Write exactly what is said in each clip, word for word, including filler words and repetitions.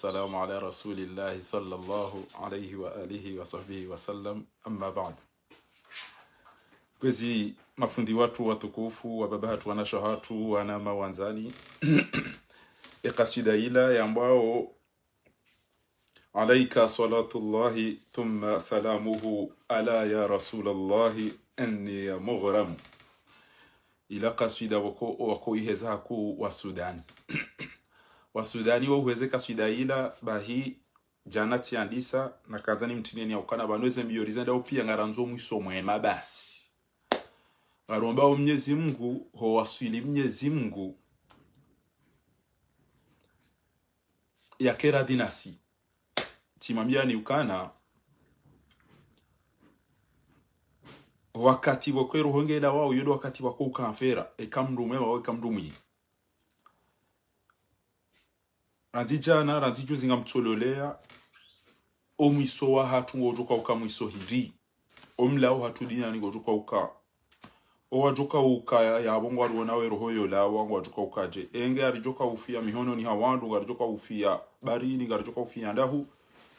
والسلام على رسول الله صلى الله عليه وآله وصحبه وسلم. أما بعد. Kwezi mafundi watru watukufu, wababa hatru, wanashe hatru, wananya wandzani. Ye kaswida ila yambwao: عليك صلاة الله ثم سلامه، ألا يا رسول الله إني مغرم. Ila kaswida wako, wako iheza hakuu Wasudani. Wasudani wo uheze kaswida ila, bahi djana tsiandisa, nakandza nimtsineni ya ukana pvanu eze mbio rizenda upia ngarandzo mwiso mwema basi. Ngaromba o Mnyezi Mngu, ho waswili Mnyezi Mngu yake radhi nasi. Tsimwambiani ukana, wakati wako eroho nge ilawao, yo ndo wakati wako uka mfera, eka mndru mwema, eka mndru mwi. Randzi djana, randzi juzi ngamtsololea, o mwiso wahatru ngodjoka uka mwiso hindri. O mlao hatru duniani ngodjoka uka. O wadjoka uka ya, yapvo ngwarionao eroho yolawa ngwadjoka ukaje. Enge ngaridjoka ufia mihononi ha wandru, ngaridjoka ufia bahari, ngaridjoka ufia ndahu.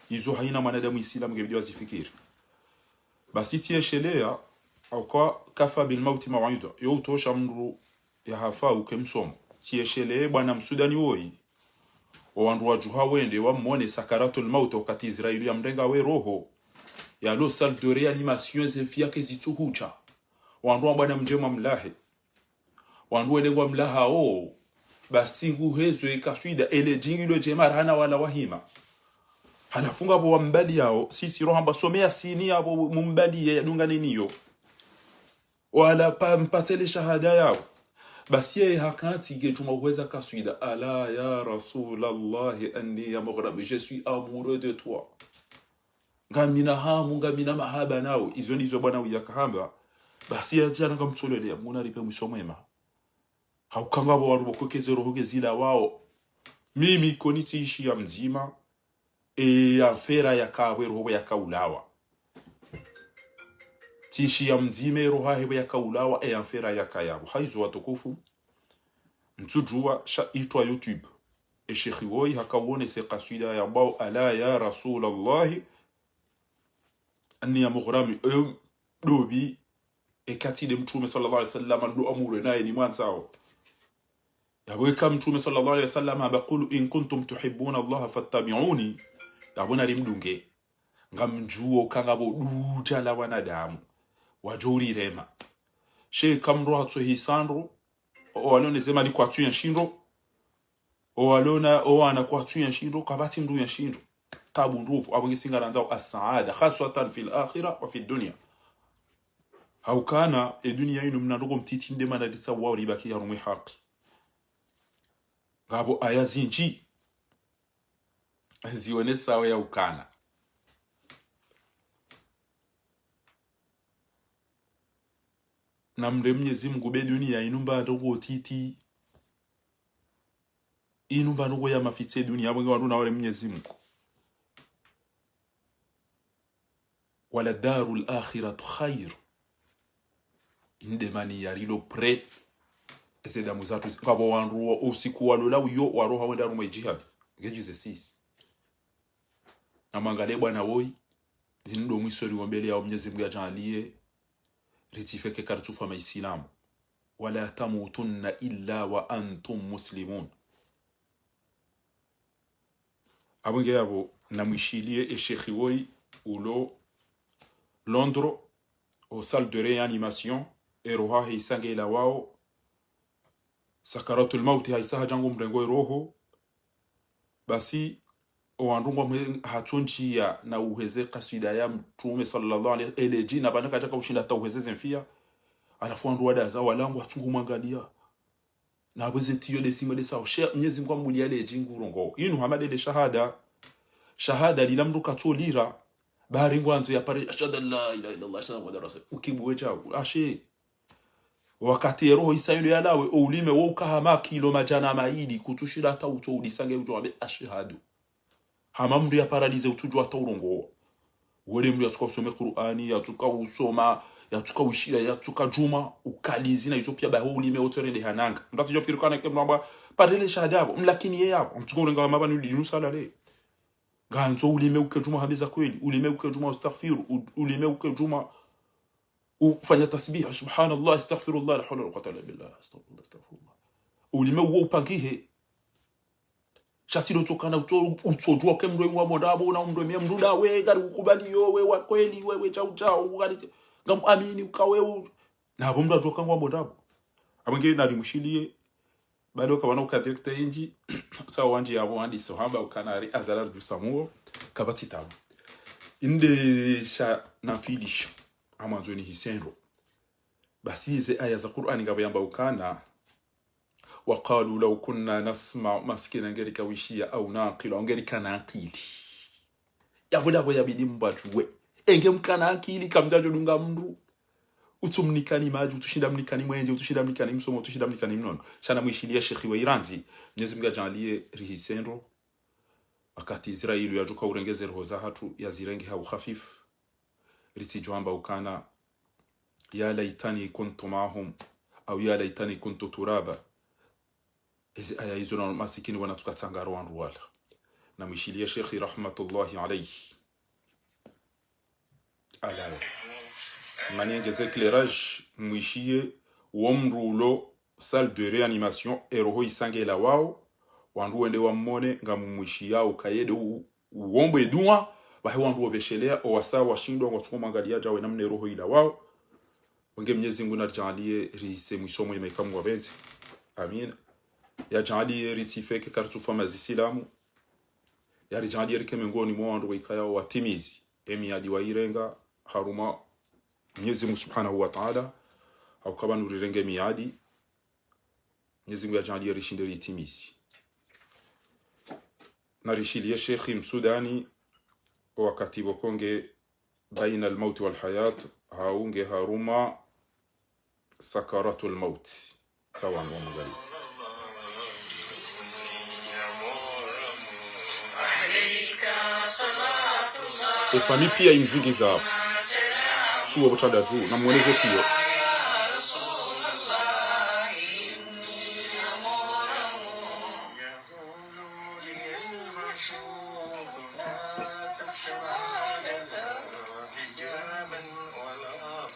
Izo haina mwanadamu Isilamu ngebidi wazifikiri. Basi tsieshelea, au kwa كفى بالموت موعظة. Yo utosha mndru yahafa uke msomo. Tsieshelee bwana Msudani woyi. O wandru wadjuha wende wamone sakaratul maut, wakati Israeli yamrenga we roho. Yalo salle de réanimation, ze mfi yake zitsuhudja. Wandru wa bwana mdje mwamlahe. Wandru wele ngwamlahao. Basi nguhezwe kaswida, ele djingi lo djema rahana wala wahima. Halafu ngapvo wambadiyao, sisi rohamba some Yasini yapvo mumbadiye yadungane niyo. Wala pa mpatse le shahada yapvo. Basi yeye hakantsi nge djuma uheza kaswida: ألا يا رسول الله إني مغرم، je suis amoureux de toi. Ngamina hamu, ngamina mahaba nawe. Izo ndizo bwana uya kahamba. Basi ya djana ngamtsololea, Mngu naripve mwiso mwema. Hauka ngapvo wandru pvoko eke ze roho nge zilawao. Mimi ko nitsiishiya mdzima, e ya mfera yaka we roho yaka ulawa. Tsiishiya mdzima e roho yahe yaka ulawa, e ya mfera yaka yapvo. Haizo watukufu, ntsudjuwa sha itwa YouTube. E shekhi woyi haka uonese kaswida yambwao: ألا يا رسول الله إني مغرم. E dopvi, e kati nde Mtrume صلى الله عليه وسلم ndo amoureux naye ni mwandzao. Yapvo eka Mtrume صلى الله عليه وسلم hamba: قل إن كنتم تحبون الله فاتبعوني. Yapvo narimdunge. Ngamdjuo uka ngapvo dudja la wanadamu wadjo urirema. She eka mndru hatsohisa ndro, o walona ze mali kwatsu ya nshindro, o walona, o wana kwatsu ya nshindro, kapvatsi mndru ya nshindro. Tabu ndrovu, apvo nge si ngarandzao السعادة، خاصة في الآخرة وفي الدنيا. Haukana, e duniya inu mna ndrongoo mtiti nde mana ritsaha uribaki harumwa e haki. Ngapvo aya zindji zionesao ya ukana namreme Mnyezi Mngu, be duniya inu mba ndrongoo titi. Inu mba ndrongoo ya mafitsi e duniya, apvo nge wandru nawareme Mnyezi Mngu. ولدار الآخرة خير. Inde mani yarilo prêt. Eze damu zatru zi-, ngapvo wandru wa usiku walola uyo waroha wenda harumwa e jihad. Ngejuze sisi. Namwangalie bwana woyi, zinu ndo mwiso riombelea o Mnyezi Mngu yadjaanlie, ritsife ke karitsufa Maisilamu. ولا تموتن إلا وأنتم مسلمون. Apvo nge yapvo namwishilie e shekhi woyi ulo Londres, o salle de réanimation, e roho yahe isa nge ilawao, sakaratul mauti haisa hadja ngomrengo e roho. Basi, o wandru ngwamhe-, hatsondjiya na uheze kaswida ya Mtrume صلى الله عليه، ele djina pvanu kadjaka ushinda hata uheze ze mfi ya. Halafu wandru wadaza, wala ngwatsungu mwangalia. Na apvo ze tiyo de sima de sao. She, Mnyezi Mngu ambulia le djingu rongo. Inu hama de le shahada. Shahada lila mndru katsolira. Bahari ngwandzo yapare: أشهد أن لا إله إلا الله، أشهد أن محمدا رسول الله. Ukibuwe djawu. Ashe. Wakati e roho isa ilo yalawe, o ulime wo uka hama kilo madjana mayili, kutsushinda hata utso udisa nge udjo wambe: أشهد. Hama mndru ya paralysé, utsudjuwa hata urongowa. Wele mndru yatsuka usome Kur'ani, yatsuka usoma, yatsuka ushira, yatsuka djuma, ukalizi na izo piya, baho ulime wontsi rende hananga. Mndru atsidjo fikiri kana ke mndru amba, pare le shahada yapvo, mlakini ye yapvo, mtsuka urenga mapvani udi djunu sala le. Ngandzo ulime uke djuma hambe za kweli, ulime uke djuma ustaghfiru, u-, ulime uke djuma ufanya tasbiha, subhanallah, astaghfirullah, la hawla wala quwwata illa billah, astaghfirullah, astaghfirullah. Ulime uwo upangihe. Sha tsi ndo tsokana utso-, utsodjuwa ke mndru wa mwandapvo, na mndru mie mndru ndawe, ngari kukubaliyo, we wa kweli, we, we chau chau, ngari, ngamuamini, uka we u-, na pvo mndru adjuwa ka ngwa mwandapvo. Apvo nge nari mwishiliye, bado kapvana uka direct indji, sa wandji yapvo wandisa hamba ukana ari azala ridjusa muo, kapvatsi tabu. Inde sha nafilisha, amwandzo nihise ndro. Basi ze aya za Qur'ani ngapvo yamba ukana, وقالوا لو كنا نسمع, masikini ngeri kawishiya, أو نعقل, au ngeri kana akili. Yapvo ndapvo yabidi mbatsuwe. Enge mkana akili kamdjadjo dunga mndru. Utsu mnikani madji, utsu shinda mnikani mwenje, utsu shinda mnikani msomo, utsu shinda mnikani mnono. Sha namwishiliye shekhi wa Iranzi, Mnyezi Mngu yadjaaliye rihise ndro. Wakati Israeli yadjoka urenge ze roho zahatru, yazirenge ha ukhafifu. Ritsidjo amba ukana, يا ليتني كنت معهم, au يا ليتني كنت ترابا. Ezi aya izo na masikini wana tsuka tsangaro wandru wala. Namwishiliye shekhi rahmatullahi alayhi. Alayo. Mani engeze éclairage, mwishiye wo mndru ulo salle de réanimation, eroho isa nge ilawao, wandru wende wamone, ngamumwishiyao, kayende u-, uombe dua, bahi wandru wopvesheleya, owasa washindwa, ngwatsuko mwangaliya djawe namna eroho ilawao. Wenge Mnyezi Mngu naridjaaliye rihise mwiso mwema ika Mngu apvendze. Amina. Yadjaaliye ritsife ke karitsufa mazisilamu. Yaridjaaliye rike mengoni mwa wandru waikaya watimizi emiadi wairenga harumwa Mnyezi Mngu Subhanahu wa Ta'ala. Hauka pvanu rirenge miadi. Mnyezi Mngu yadjaaliye rishinde ritimizi. Narishiliye shekhi Msudani, wakati pvoko nge بين الموت والحياة, hau nge harumwa سكرات الموت. Sawa, ngamwangalie. Efamiyi piya imzingiza. Suwa butanda dju, namwoneze tiyo.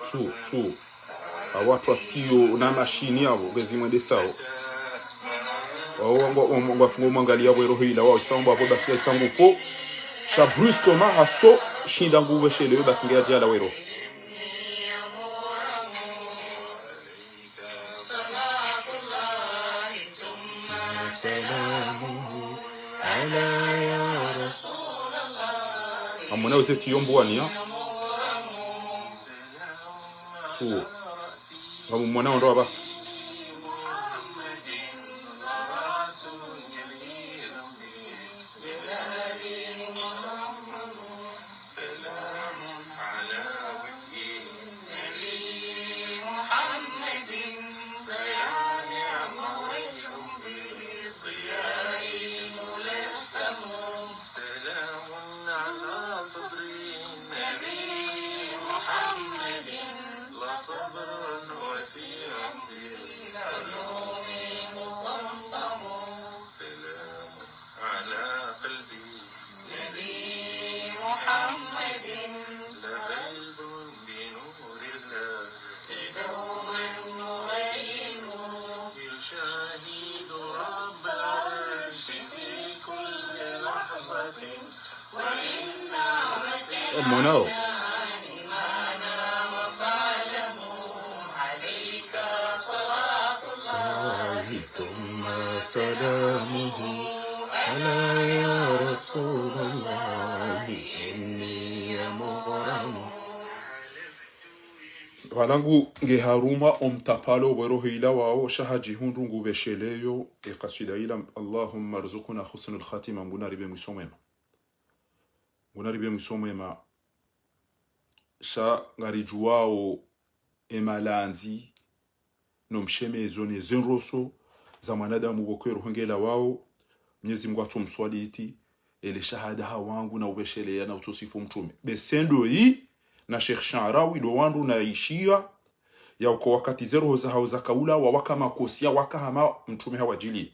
Tsu, tsu. Awatru atiyo na mashini yapvo, ngezi mwendesao. Wawo ngwa, ngwa, ngwatsungo mwangalia pvo eroho ila, wawo isa wamba pvo basi isa ngufo. Sha brusquement hatso shinda ngupvesheleyo basi nge yadjala we roho. Amwona uze tiyo mbwani ya. Tsu. Ngamumwona ondro apvasa. سلام على صدري نبي محمد، لا صبر وثيق في علومي مطمطم. سلام على قلبي نبي محمد، لا غيب بنور الله. Amwonao. الله ثم سلامه على يا رسول الله إني مغرم. Pvala ngu nge harumwa omtapalo we roho ila wawo, sha hadjihundru ngupvesheleyo ekaswida ila, اللهم ارزقنا حسن الخاتمة, Mngu naripve mwiso mwema. Mngu naripve mwiso mwema. Sha ngaridjuwao emalandzi, no mshemezo, ne zendroso za mwanadamu pvoko eroho nge ilawao, Mnyezi Mngu atso mswaliti, ele shahada ha wangu na upvesheleya na utso sifu mtrume. Be sendo yi, na Sheikh Sharawi ndo wandru na ishiya, ya uko wakati zeroho zahao zaka ulawa, waka makosi ya waka hama mtrume hawadjili.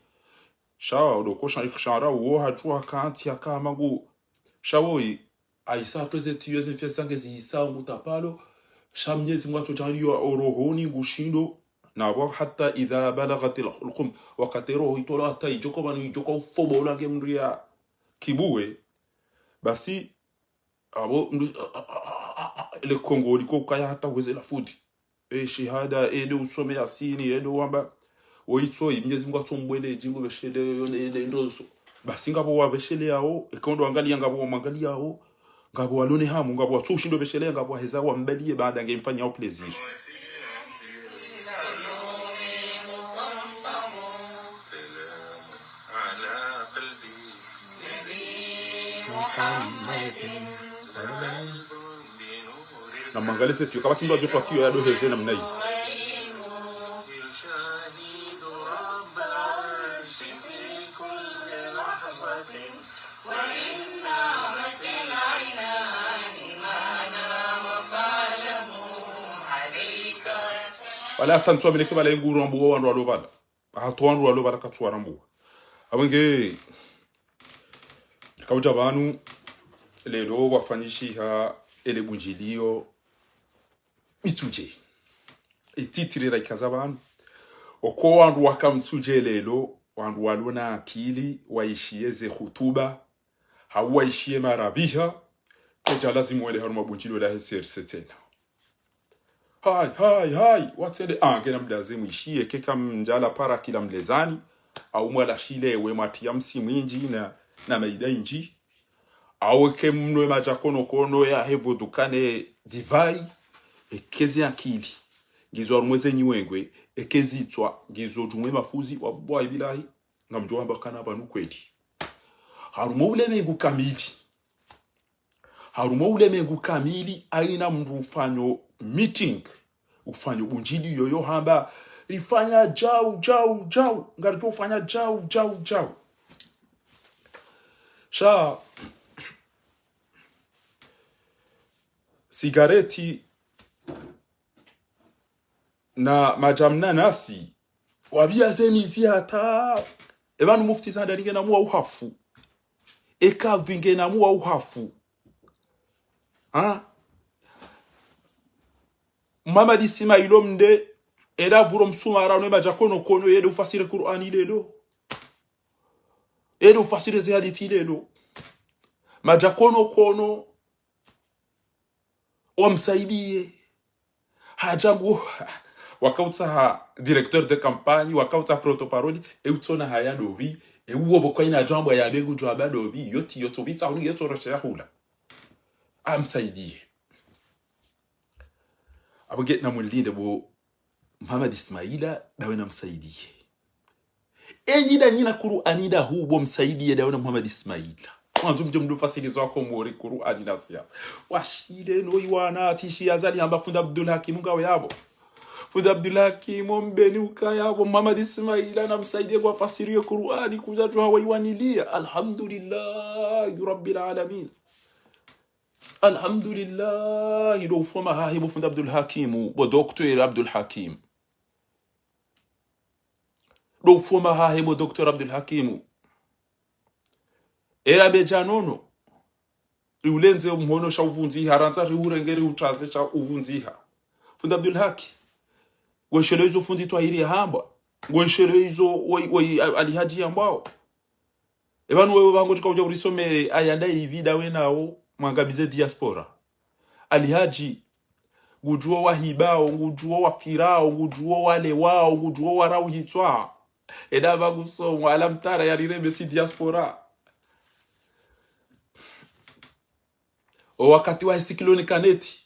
Sha, udo ko Sheikh Sharawi wo hadjuwa kantsi haka hama ngu Sha woyi, ayisa hatowa ze tiyo, ze mfia zange ziyisa ngu tapalo. Sha Mnyezi Mungu hatsodjaaliya orohoni ngushindo. Na wa hata idha balaghatil hulqum. Wakati roho itolwa hata idjoka pvanu idjoka ufobo ulange mndru ya kibuwe. Basi, apvo mndru, le Kongo liko ukaya hata hweze la fundi. E shahada, ende usome Yasini, ende wamba. Woyi tsoyi, Mnyezi Mungu hatsombwele djingo pveshele yo ne, ne ndozo. Basi ngapvo wapvesheleyao, eka ndo wangaliya ngapvo wamwangaliyawo, ngapvo walona hamu, ngapvo watso ushindo pvesheleya, ngapvo waheza wambaliye baada nge mfanyao plaisir. Na mwangaliye ze tiyo, kapvatsi mndru adjo towa tiyo ya ndo heze namna yi. Wala hata ntsu amineke pvala ingu rambuwa wandru walo pvala. Hata wandru walo pvala katsu warambuwa. Apvo nge, rikaudja pvanu, leo wafanyishiha ele bundjiliyo Mitsudje. Ititiri rayikaza pvanu. Oko wandru waka Mitsudje leo, wandru walona akili, waishiye ze hutuba, hau waishiye marabiha, kedja lazimu wende harumwa bundjiliyo lahe C R C tsena. Hayi, hayi, hayi, watsende ange na mdaze mwishiye, keka mndjala para kila mlezani, au mwala shile we mwatiya msi mwindji na, na maida indji. Awe ke mnwe madja konokono yahe vodka ne divai, eke ze akili ngizo harumwa ze nyiwengwe, eke zitswa ngizo djumwe mafuzi, wallahi billahi, ngamdjo wamba kana pvanu kweli. Harumwa ulemengu kamili. Harumwa ulemengu kamili, haina mndru ufanyo meeting, ufanyo bundjiliyo yo hamba, rifanya djau, djau, djau, ngaridjo ufanya djau, djau, djau. Sha, sigareti na madja mnanasi, wapviya zeni zi hata, epvanu mufti Zandani ngena muwa uhafu. Eka pvi ngena muwa uhafu. Ha? Muhammad Ismaila mnde, ela pvuro msumara, ne madja konokono, yende ufasiri Kur'ani leo. Yende ufasiri ze hadisi leo. Madja konokono, wamsaidiye. Hadja ngu, wakautsaha directeur de campagne, wakautsaha porte-parole, e utsona haya ndopvi, e uwo pvo kwaina djambwa ya bengu djwamba ndopvi, yoti, yotso pvitsa hunu, yotso roshe ya hula. Amsaidiye. Apvo nge namulinde bo Muhammad Ismaila, ndawe namsaidiye. Enyi nda nyina Kur'ani nda hu bo msaidiye ndawe na Muhammad Ismaila. Mwandzo mdje mdru fasiriza wa Komori Kur'ani na siasa. Washile no iwana atishiya Azali hamba fundi Abdul Hakim ngawe yapvo. Fundi Abdul Hakim mbeni ukaya pvo Muhammad Ismaila namsaidiye ngwa fasiriye Kur'ani kudja tu hawa iwaniliya. Alhamdulillahi Rabbil Alamin. Alhamdulillahi, ndo ufoma hahe bo fundi Abdul Hakim, bo docteur Abdul Hakim. Ndo ufoma hahe bo docteur Abdul Hakim. Ela bedja nono. Riulenze mhono sha uvundziha, randza riurenge riutraze sha uvundziha. Fundi Abdul Haki. Ngwesheleyo izo fundi Twahiri yahamba. Ngwesheleyo izo wai, wai, Alihadji yambao. Epvanu wewe pvangu tsika udja urisome aya nda ipvi ndawe nawo mwangamize diaspora. Alihadji, ngudjuo wahibao, ngudjuo wafirao, ngudjuo walewao, ngudjuo warauhitswa. Eda pvangu somo, alamtara yarireme si diaspora. O wakati wahe sikiloni Kaneti,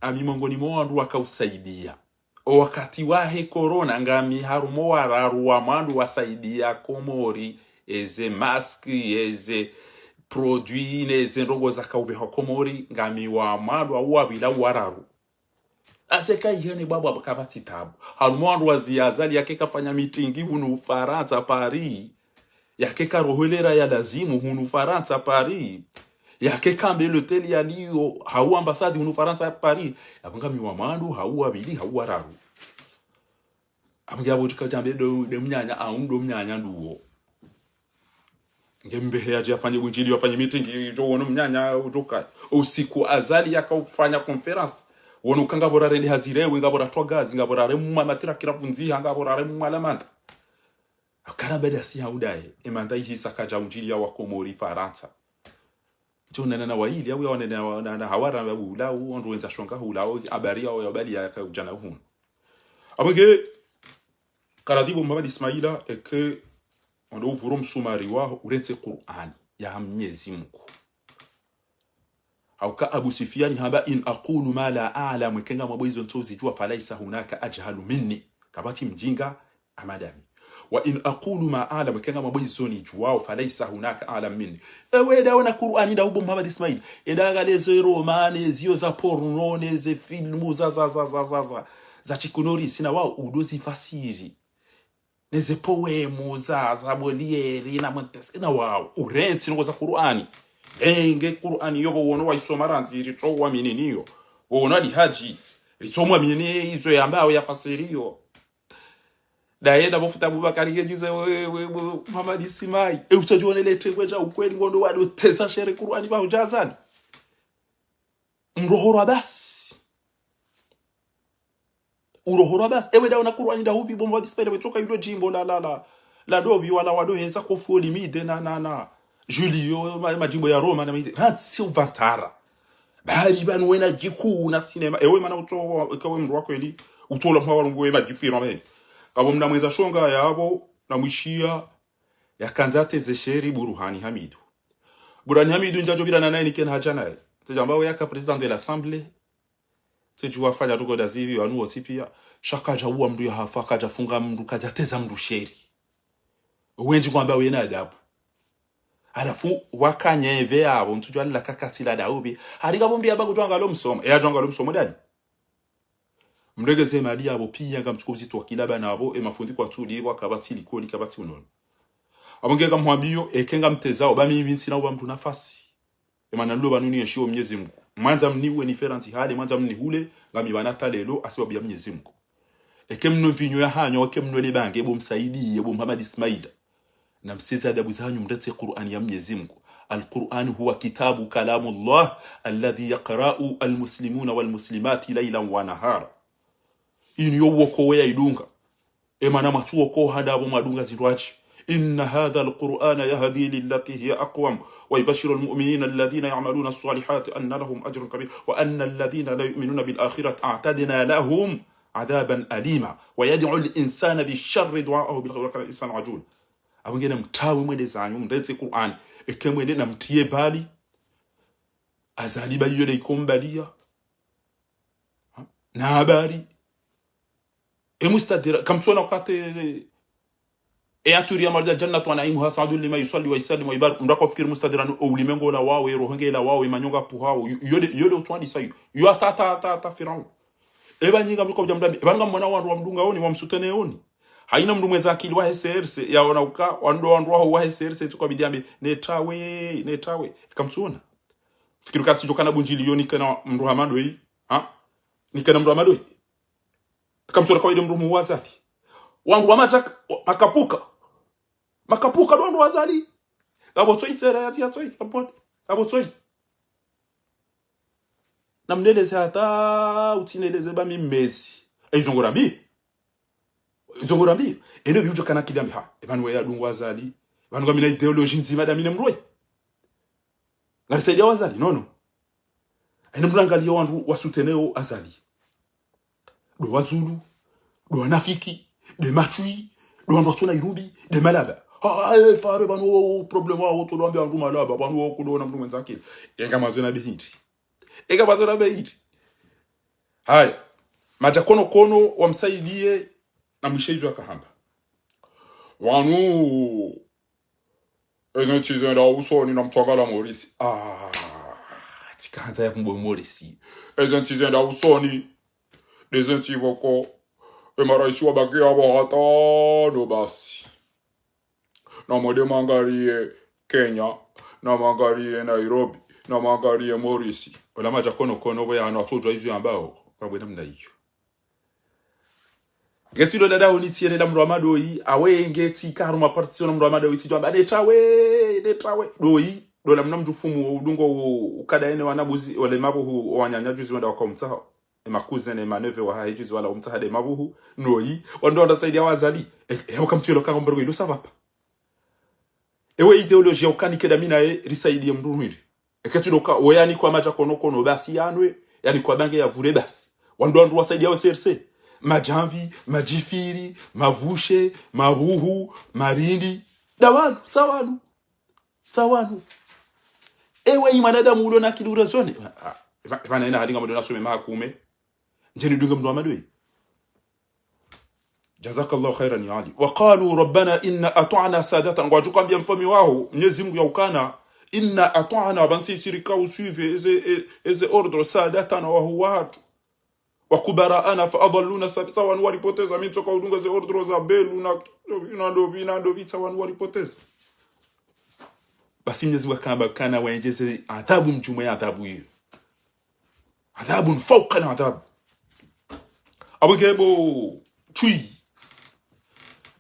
ami mongoni mwa wandru wakausaidia. O wakati wahe corona, ngami harumwa wararu wa mwando wasaidia Komori, eze mask, eze produit, neze ndrongo zakaubehwa Komori, ngami wa mwando wa wapvila wararu. Ate ka ihene bwabwa kapvatsi tabu. Harumwa wandru waziya Azali yake kafanya mitingi hunu Ufarantsa, Paris. Yake karohwelera ya lazimu hunu Ufarantsa, Paris. Yake kambe l'hôtel yaliyo hau ambassade hunu Ufarantsa, Paris. Yapvo ngami wa mwando hau wapvili hau wararu. Apvo nge yapvo tsika udjambe ndo, nde mnyanya, au ndo mnyanya nduwo. Nge mbehe yadje yafanye bundjili, yafanye meeting, idjo wono mnyanya udjoka. Usiku Azali yakaufanya conférence. Wono uka ngapvo rarende hazi rewe, ngapvo ratwa gazi, ngapvo raremwa matirakira pvundziha, ngapvo raremwa lamanda. Akana badi asi ya udaye, emanda ihisa kadja undjili ya Wakomori Farantsa. Djo nana na waili, yawe yaone na, na, na hawara ya hula, u, ondro wendza shonga hula, u, habari ya, ya habari ya kaudjana hunu. Apvo nge, karadibu Muhammad Ismaila, eke, ondo uvuro msumari waho, urentsi Kur'ani, ya Mnyezi Mngu. Hauka Abu Sufyani hamba, "إن أقول ما لا أعلم", eka ngamwambao izo ntsozidjua, "فليس هناك أجهل مني". Kapvatsi mdjinga, Ahmad Ami. "وإن أقول ما أعلم", eka ngamwambao izo nidjuao, "فليس هناك أعلم مني". Ewe enda wona Kur'ani nda hubo Muhammad Ismail. Enda angalie ze romane, zio za porno, ne ze filmu za, za, za, za, za, za, za chikunori, sina wao, udo zifasiri. Ne ze poème za, za Molière, na Montesquieu, na wao. Urentsi nongo za Kur'ani. Enge Kur'ani yo, pvo wono waisoma randzi, ritso wamini niyo. Pvo wono ali haji, ritso mwamini izo yambao yafasiriyo. Daye na bofuta Abubakari ngejuze we, we, we, Muhammad Ismail. E utsadjuone le tengwe dja ukweli ngondo wado tesa shere Kur'ani ba hudjazani. Mrohorwa basi. Urohorwa basi. Ewe dawo na Kur'ani nda hubi bo Muhammad Ismail, we tsoka ilo djimbo la, la, la, la dobi wala wado heza kofu olimide na, na, na. Julio, ma, madjimbo ya Roma, na mide. Rantsi uvantara. Bari banu wena djiku na sinema. Ewe mana utso, eka we mndru wa kweli, utsola mwa warungu we madjiku iro meni. Kabo mna mweza shonga yabo, na mwishiya, yakandza teze sheri Buruhani Hamidu. Buruhani Hamidu ndjadjo bila na naye nikena haja naye. Tsedjamba we yaka président de l'Assemblée. Tsedjuwa fanya tuko dazivi, wanu wontsi piya. Sha kadja uwa mndru ya hafa, kadja funga mndru, kadja teza mndru sheri. Wendji ngwamba wena adabu. Halafu, wakanye eve yabo, mtsudjuwa lila kakatsi la daubi. Harika bo mndru yamba kudjo angalo msomo. Eya djo angalo msomo dani. Mregeze mali yabo piya ngamtsuko uzitwa kila bana abo, e mafundi kwatsuli, wakabatsi likoli, kabatsi unono. Abo nge ngamhwambiyo, eke ngamtezao, ba mimi ntsina uba mndru nafasi. E mana nlo banu niyeshiwo Mnyezi Mngu. Mwandza mniwe nife rantsi hale, mwandza mnihule, ngami bana talelo, hasibabu ya Mnyezi Mngu. Eke mno vinyo ya hanyo, eke mno le bange, bo msaidiye, bo Muhammad Ismaila. Na mseze adabu zanyu mretse Kur'ani ya Mnyezi Mngu. القرآن هو كتاب كلام الله الذي يقرأه المسلمون والمسلمات ليلا ونهارا. Inu yo woko we ya idunga. E mana mwatsu woko handa abo mwadunga zindru aji. إن هذا القرآن يهدي للتي هي أقوم ويبشر المؤمنين الذين يعملون الصالحات أن لهم أجرا كبيرا وأن الذين لا يؤمنون بالآخرة أعتدنا لهم عذابا أليما ويدعو الإنسان بالشر دعاءه بالخير وكان الإنسان عجولا. Abo ngena mtawe mwende zanyu, mretse Kur'ani. Eke mwende na mtiye bali. Azali ba yole ikombaliya. Ha? Na habari. E mustadira, kamtsona kate, e aturi ya malida jannatu wa naimuha sa'dun liman yusalli wa yusallimu wa yubarik. Mndru akafikiri mustadira ni o ulimengo la wawe, roho nge la wawe, manyonga puhawo. Yo-, yode, yode utwandisa yo. Yo ata, ata, ata, ata Firaun. Eba nyinga mndru kaudja mdambi. Eba nga mwana wandru wa mdunga oni, wa msutene oni. Haina mndru mwendza akili wa H C R C, ya ona uka, wandru, wandru waho wa H C R C, tsuka bidi ambe, netawe, netawe. Kamtsona. Fikiri kasi djo kana bundjili yo nikena mndru hamadoi, ha? Nikena mndru hamadoi. Kamtsona kawaida mndru mu wazali. Wandru wa majaka, wa, makapuka. Makapuka ndo wandru wazali. Ngabo tsoi tsera ya tia tsoi, ngabo, ngabo tsoi. Na mneleze hata, utsineleze ba mimezi. E izo ngo rambi. Izo ngo rambi. Eno bi udjo kana kidambi ha. E pvanu we ya dungu wazali. Pvanu ngamina idéologie ndzima damine mndru we. Ngarisaidia wazali, nono. Ene mndru angaliya wandru wasuteneo Azali. Ndo wazulu, ndo wanafiki, nde matswi, ndo wandru watsona irubi, nde malaba. Ha, e, fare pvanu wo, problème wawo, tolo wambe wandru malaba, pvanu wo kudo na mndru mwendza akili. Eka mazona behindri. Eka mazona behindri. Haya. Madja kono kono, wamsaidiye, na mwishe izo yakahamba. Wanu Eze ntsi zenda usoni na mtswangala Morisi. Ah, tsikandza ya kumbo Morisi. Eze ntsi zenda usoni. Deze ntsi pvoko. E maraisi wabaki apvo hata ndo basi. Na mwende mwangaliye Kenya. Na mwangaliye Nairobi. Na mwangaliye Morisi. Ola madja kono kono pvo ya hanu atsodjwa izo yambao. Kabwe namna iyo. Ngetsi ndo dada honi tiere la mndru wa madoyi, awe ngetsi ka harumwa partition la mndru wa madoyi, tsidjo amba, "Netawe, netawe, doyi." Ndo la mna mdjufumu, udungo u-, ukada ene wana buzi, ole mabuhu, wananya juzi wenda waka umtsaha. E ma cousin, e ma neveu wahahe juzi wala umtsaha nde mabuhu, noyi, wandru wandra saidiya wa Azali. E, e, waka mtsuelo kanga mbergo ilo ça va pas. Ewe idéologie ya ukani keda mi naye risaidiye mndru hindri. Eka tsi ndo ka, we yanikwa madja kono kono basi yanwe, yanikwa bange yavure basi. Wandru wandru wasaidiya we C R C. Madjamvi, madjifiri, mavushe, mabuhu, marindi. Nda wanu, tsa wanu. Tsa wanu. Ewe yi mwanadamu ulo na akili urazone. Ah, eba, eba na ina hali ngamdo nasome mahakume. Ndjeni dunge mndru wa madoyi. Jazakallahu khairan ya Ali. وقالوا ربنا إنا أطعنا سادتنا. Ngwadjo hwambia mfaume waho, Mnyezi Mungu ya ukana, إنا أطعنا, ba ntsi sirika usuivre, eze, e-, eze ordre سادتنا, wahuu wahatru. وكبراءنا فأضلونا السبيل. Tsa wanu waripoteza, mi ntsoka udunga ze ordre za belu na, na ndovi, na ndovi, tsa wanu waripoteza. Basi Mnyezi Mungu hakamba kana wendjeze adhabu mdjumwe adhabu iyo. Adhabun fauka al adhab. Abwe ngebo tswi.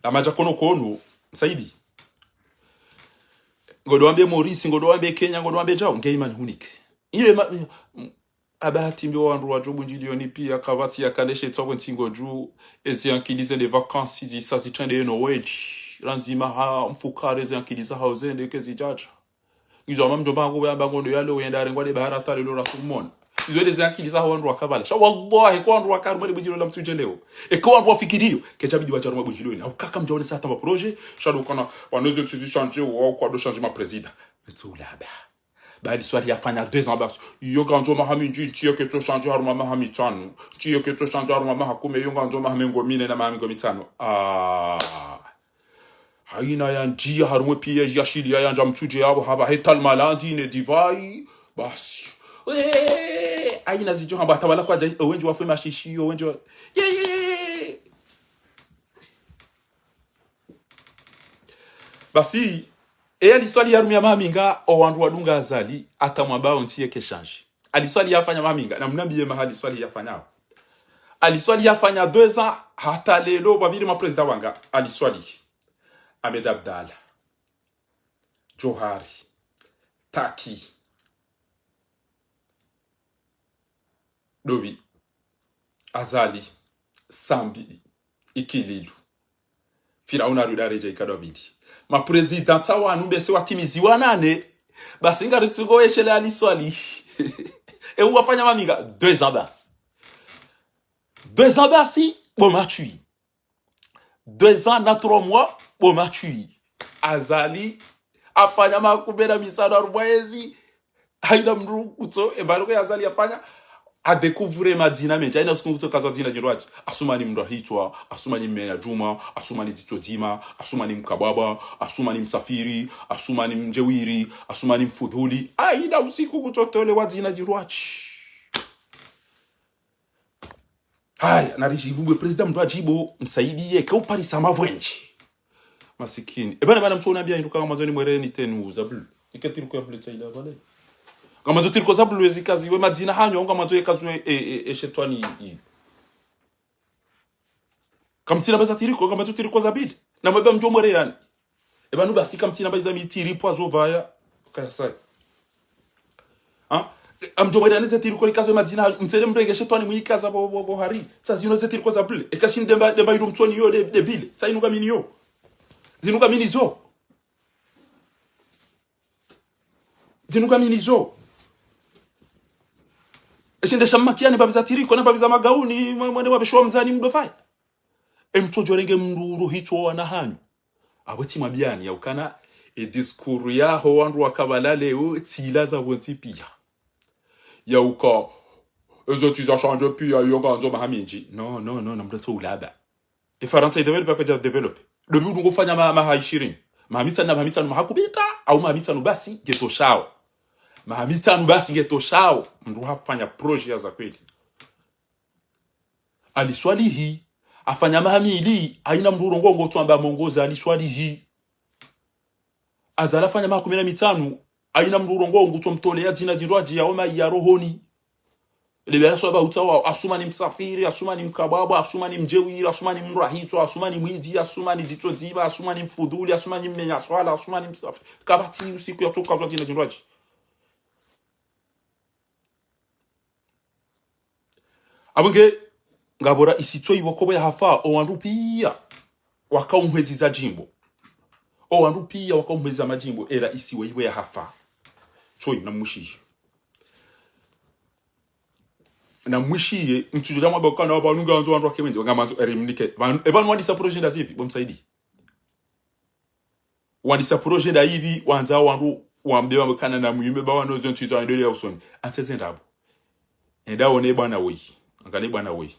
La madja kono kono, msaidi. Ngodo wambe Maurice, ngodo wambe Kenya, ngodo wambe djao, nge imani hunike. Ile ma-, aba hati mbi wandru wadjo bundjilioni piya kapvatsi ya kaneshe tsakwe ntsingo dju, ezi ankili zende vacances, zisa zitrende eno wedji. Randzi maha mfukare ezi ankili zahao zende kezi djadja. Izo ama mdjomba hangu weyamba ngondo yalo wenda arengwa nde bahara tale lo rasumona. Izo nde ze ankili zahao wandru wa kabala. Sha wallahi, eka wandru waka harumwa le bundjilio la mtsudje leo. Eka wandru wafikiriyo, kedjabidi wadje harumwa bundjilio ina. Ukaka mdjaone sa hata ma projet, sha ndo kana, wanozo ntsi zi changer, wa kwa ndo changer ma président. Metso ulaba. Ba Ali Swalihi yafanya deux ans basi. Iyo ngandzo maha mindji, ntsi yo ketso changer harumwa maha mitsanu. Ntsi yo ketso changer harumwa maha kume, iyo ngandzo maha mengo mine na maha mengo mitsanu. Ah. Haina ya ndjiya harumwa piège ya shiliya ya ndja mtsudje yapvo hapvahe talmalandi ne divai. Basi. Wee, haina zidjo hamba hata wala kwadja, owendji wafwe mashishiyo, owendji wa-, ye, ye, ye, ye. Basi, e Ali Swalihi harumia maha minga, owandru wadunga Azali, hata mwambao ntsi yeke changer. Ali Swalihi yafanya maha minga, na mnambiye maha Ali Swalihi yafanyao. Ali Swalihi yafanya deux ans, hata leo, pvapviri ma président wanga, Ali Swalihi, Ahmed Abdallah, Djohar, Taki, Dobi, Azali, Sambi, Ikililu. Firauna arudi aredja ikado mbili. Ma président tsa wanu bese watimizi wa nane. Basi ngaritsungo weshele Ali Swalihi. E uwafanya maha minga, deux ans basi. Deux ans basi, bo matswi. Deux ans na trois mois, bo matswi. Azali, afanya maha kume na mitsanu harumwa ezi, haina mndru kutso, e mbaluko ya Azali yafanya, a découvrir madzina mendji, haina usiku kutso kazwa dzina djindrwadji. Asumani mndru wa hitswa, Asumani mmenya djuma, Asumani dzitso dzima, Asumani mkababa, Asumani msafiri, Asumani mdjewiri, Asumani mfudhuli. Haina usiku kutso tolewa dzina djindrwadji. Haya, naridjibu bwe président mndru adjibu, msaidiye, ke uparisa mavwendji. Masikini. Eba na bana mtsu unambia hindru ka ngamwandzo nimwereni tenue za bleu. Ike tiriko ya bleu tsa ila pvale. Ngamwandzo tiriko za bleu ezikaziwe madzina hanyu, ngamwandzo yekaziwe e, e, e shetwani yi. Kamtsina mba za tiriko, ngamwandzo tiriko za bile. Na mweba mdjo mwere yani. Eba nu basi kamtsina mba iza mitiri pvwa zo pvaya. Kaya saya. Ha? Amdjo mwere yani ze tiriko likazo madzina, mtsele mrenge shetwani mwikaza bo, bo, bo hari. Sa zinu ze tiriko za bleu. Eka shini demba, demba ilu mtsoni yo de, de bile. Sa inu kamini yo. Zinu kamini zo. Zinu kamini zo. Eshinde shammakiani babi za tiriko na babi za magauni, mwe-, mwene wabeshuwa mzani mdo fai. Emtsodjo renge mndru uro hitswa wana hanyu. Apvo tsi mwambiani ya ukana, e discours yaho wandru wa kabala leo, tsi ila za pvontsi pia. Ya uka, ezo tsi za changer pia, iyo ngandzo maha mindji. No, no, no, na mndru tso ulaba. E Farantsa i développé, apa dja développé. Dobi udungo fanya ma-, maha ishirini. Maha mitsanu na maha mitsanu maha kubita, au maha mitsanu basi ngetsoshao. Maha mitsanu basi ngetsoshao. Mndru hafanya projet ya za kweli. Ali Swalihi, afanya maha mili, haina mndru urongoa ngo tswamba mongozi Ali Swalihi. Azali afanya maha kume na mitsanu, haina mndru urongoa ngo tsomtolea dzina djindrwadji ya oma ya rohoni. Lebela swaba utsawa, Asumani msafiri, Asumani mkabwabwa, Asumani mdjeuri, Asumani mrahitswa, Asumani mwidzi, Asumani dzitso dziba, Asumani mfudhuli, Asumani mmenya swala, Asumani msafiri. Kapvatsi usiku yatsoka zwa dzina djindrwadji. Apvo nge, ngapvo raisi Tsoi pvoko pvo yahafa, owandru piya wakaumhwezi za djimbo. Owandru piya wakaumhwezi za madjimbo, eraisi waipvo yahafa. Tsoi, namwishiye. Namwishiye, mtsudjo dja mwambe ukana wapvo nunga wandzo wandru wake wendji, wangamandzo erimnike. Pvanu, epvanu wandisa projet nda zipvi, bo Msaidie. Wandisa projet nda ipvi, wandza wandru wambe wambe ukana namwime ba wano zentsi zo waendelea usoni. Antseze ndrabo. Enda one bwana woyi. Angale bwana woyi.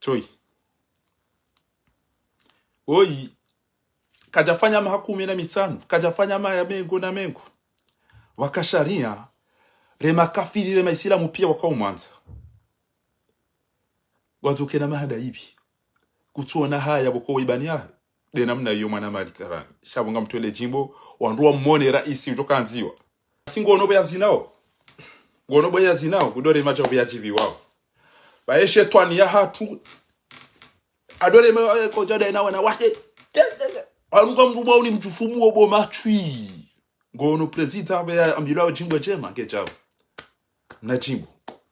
Tsoi. Woyi, kadjafanya maha kume na mitsanu, kadjafanya maha mengo na mengo. Waka sharia, remakafiri, remaisilamu piya wakaumwandza. Wandzo kena maha nda ipvi. Kutsuona haya pvoko waibani yahe. Nde namna iyo mwana mali karani. Sha pvo ngamtwele djimbo, wandru wamwone raisi udjo kandziwa. Si ngono pvo yazinao. Ngono pvo yazinao, kudore madja pvo yadjipviwao. Pvaye shetwani yahatru. Adore ma, eh, kodja daye na wana wahe. Pvanu ngamdru pvwa uni mdjufumu wo bo matswi. Ngono prezida pvo yaambilwa djimbo djema ngedjao. Na djimbo.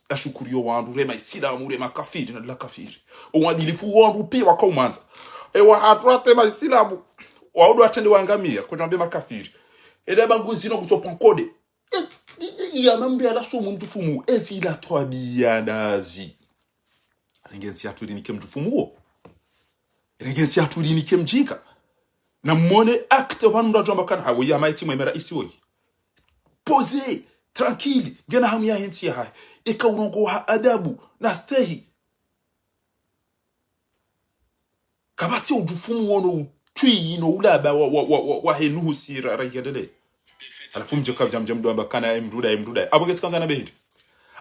Ashukuriyo wandru, remaisilamu, remakafiri, na la kafiri. Owadilifu wandru piya wakaumwandza. Ewahatru hata emaisilamu, waudu watrende wangamiya, kodjwambe makafiri. Eda bangu zino kutsopva nkode. E, e, e, ya mambe ala sumu mdjufumu, ezila twabiya ndazi. Renge ntsi yatru irinike mdjufumu wo. Renge ntsi yatru irinike mdjinga. Namwone acte pvanu ndo adjwamba ukana, ha, woyi, amaiti mweme raisi woyi. Posé, tranquille, ngena hamu yahe ntsi yahahe. Eka urongowa ha adabu, na stehi. Kapvatsi udjufumu wono utswi ino ulaba wa, wa, wa, wa, wahe nuhusi ra, ra yendele. Halafu mdje kapvadja mdje mdwamba ukana emdru nda, emdru nda. Apvo ngetsi kangana behindi.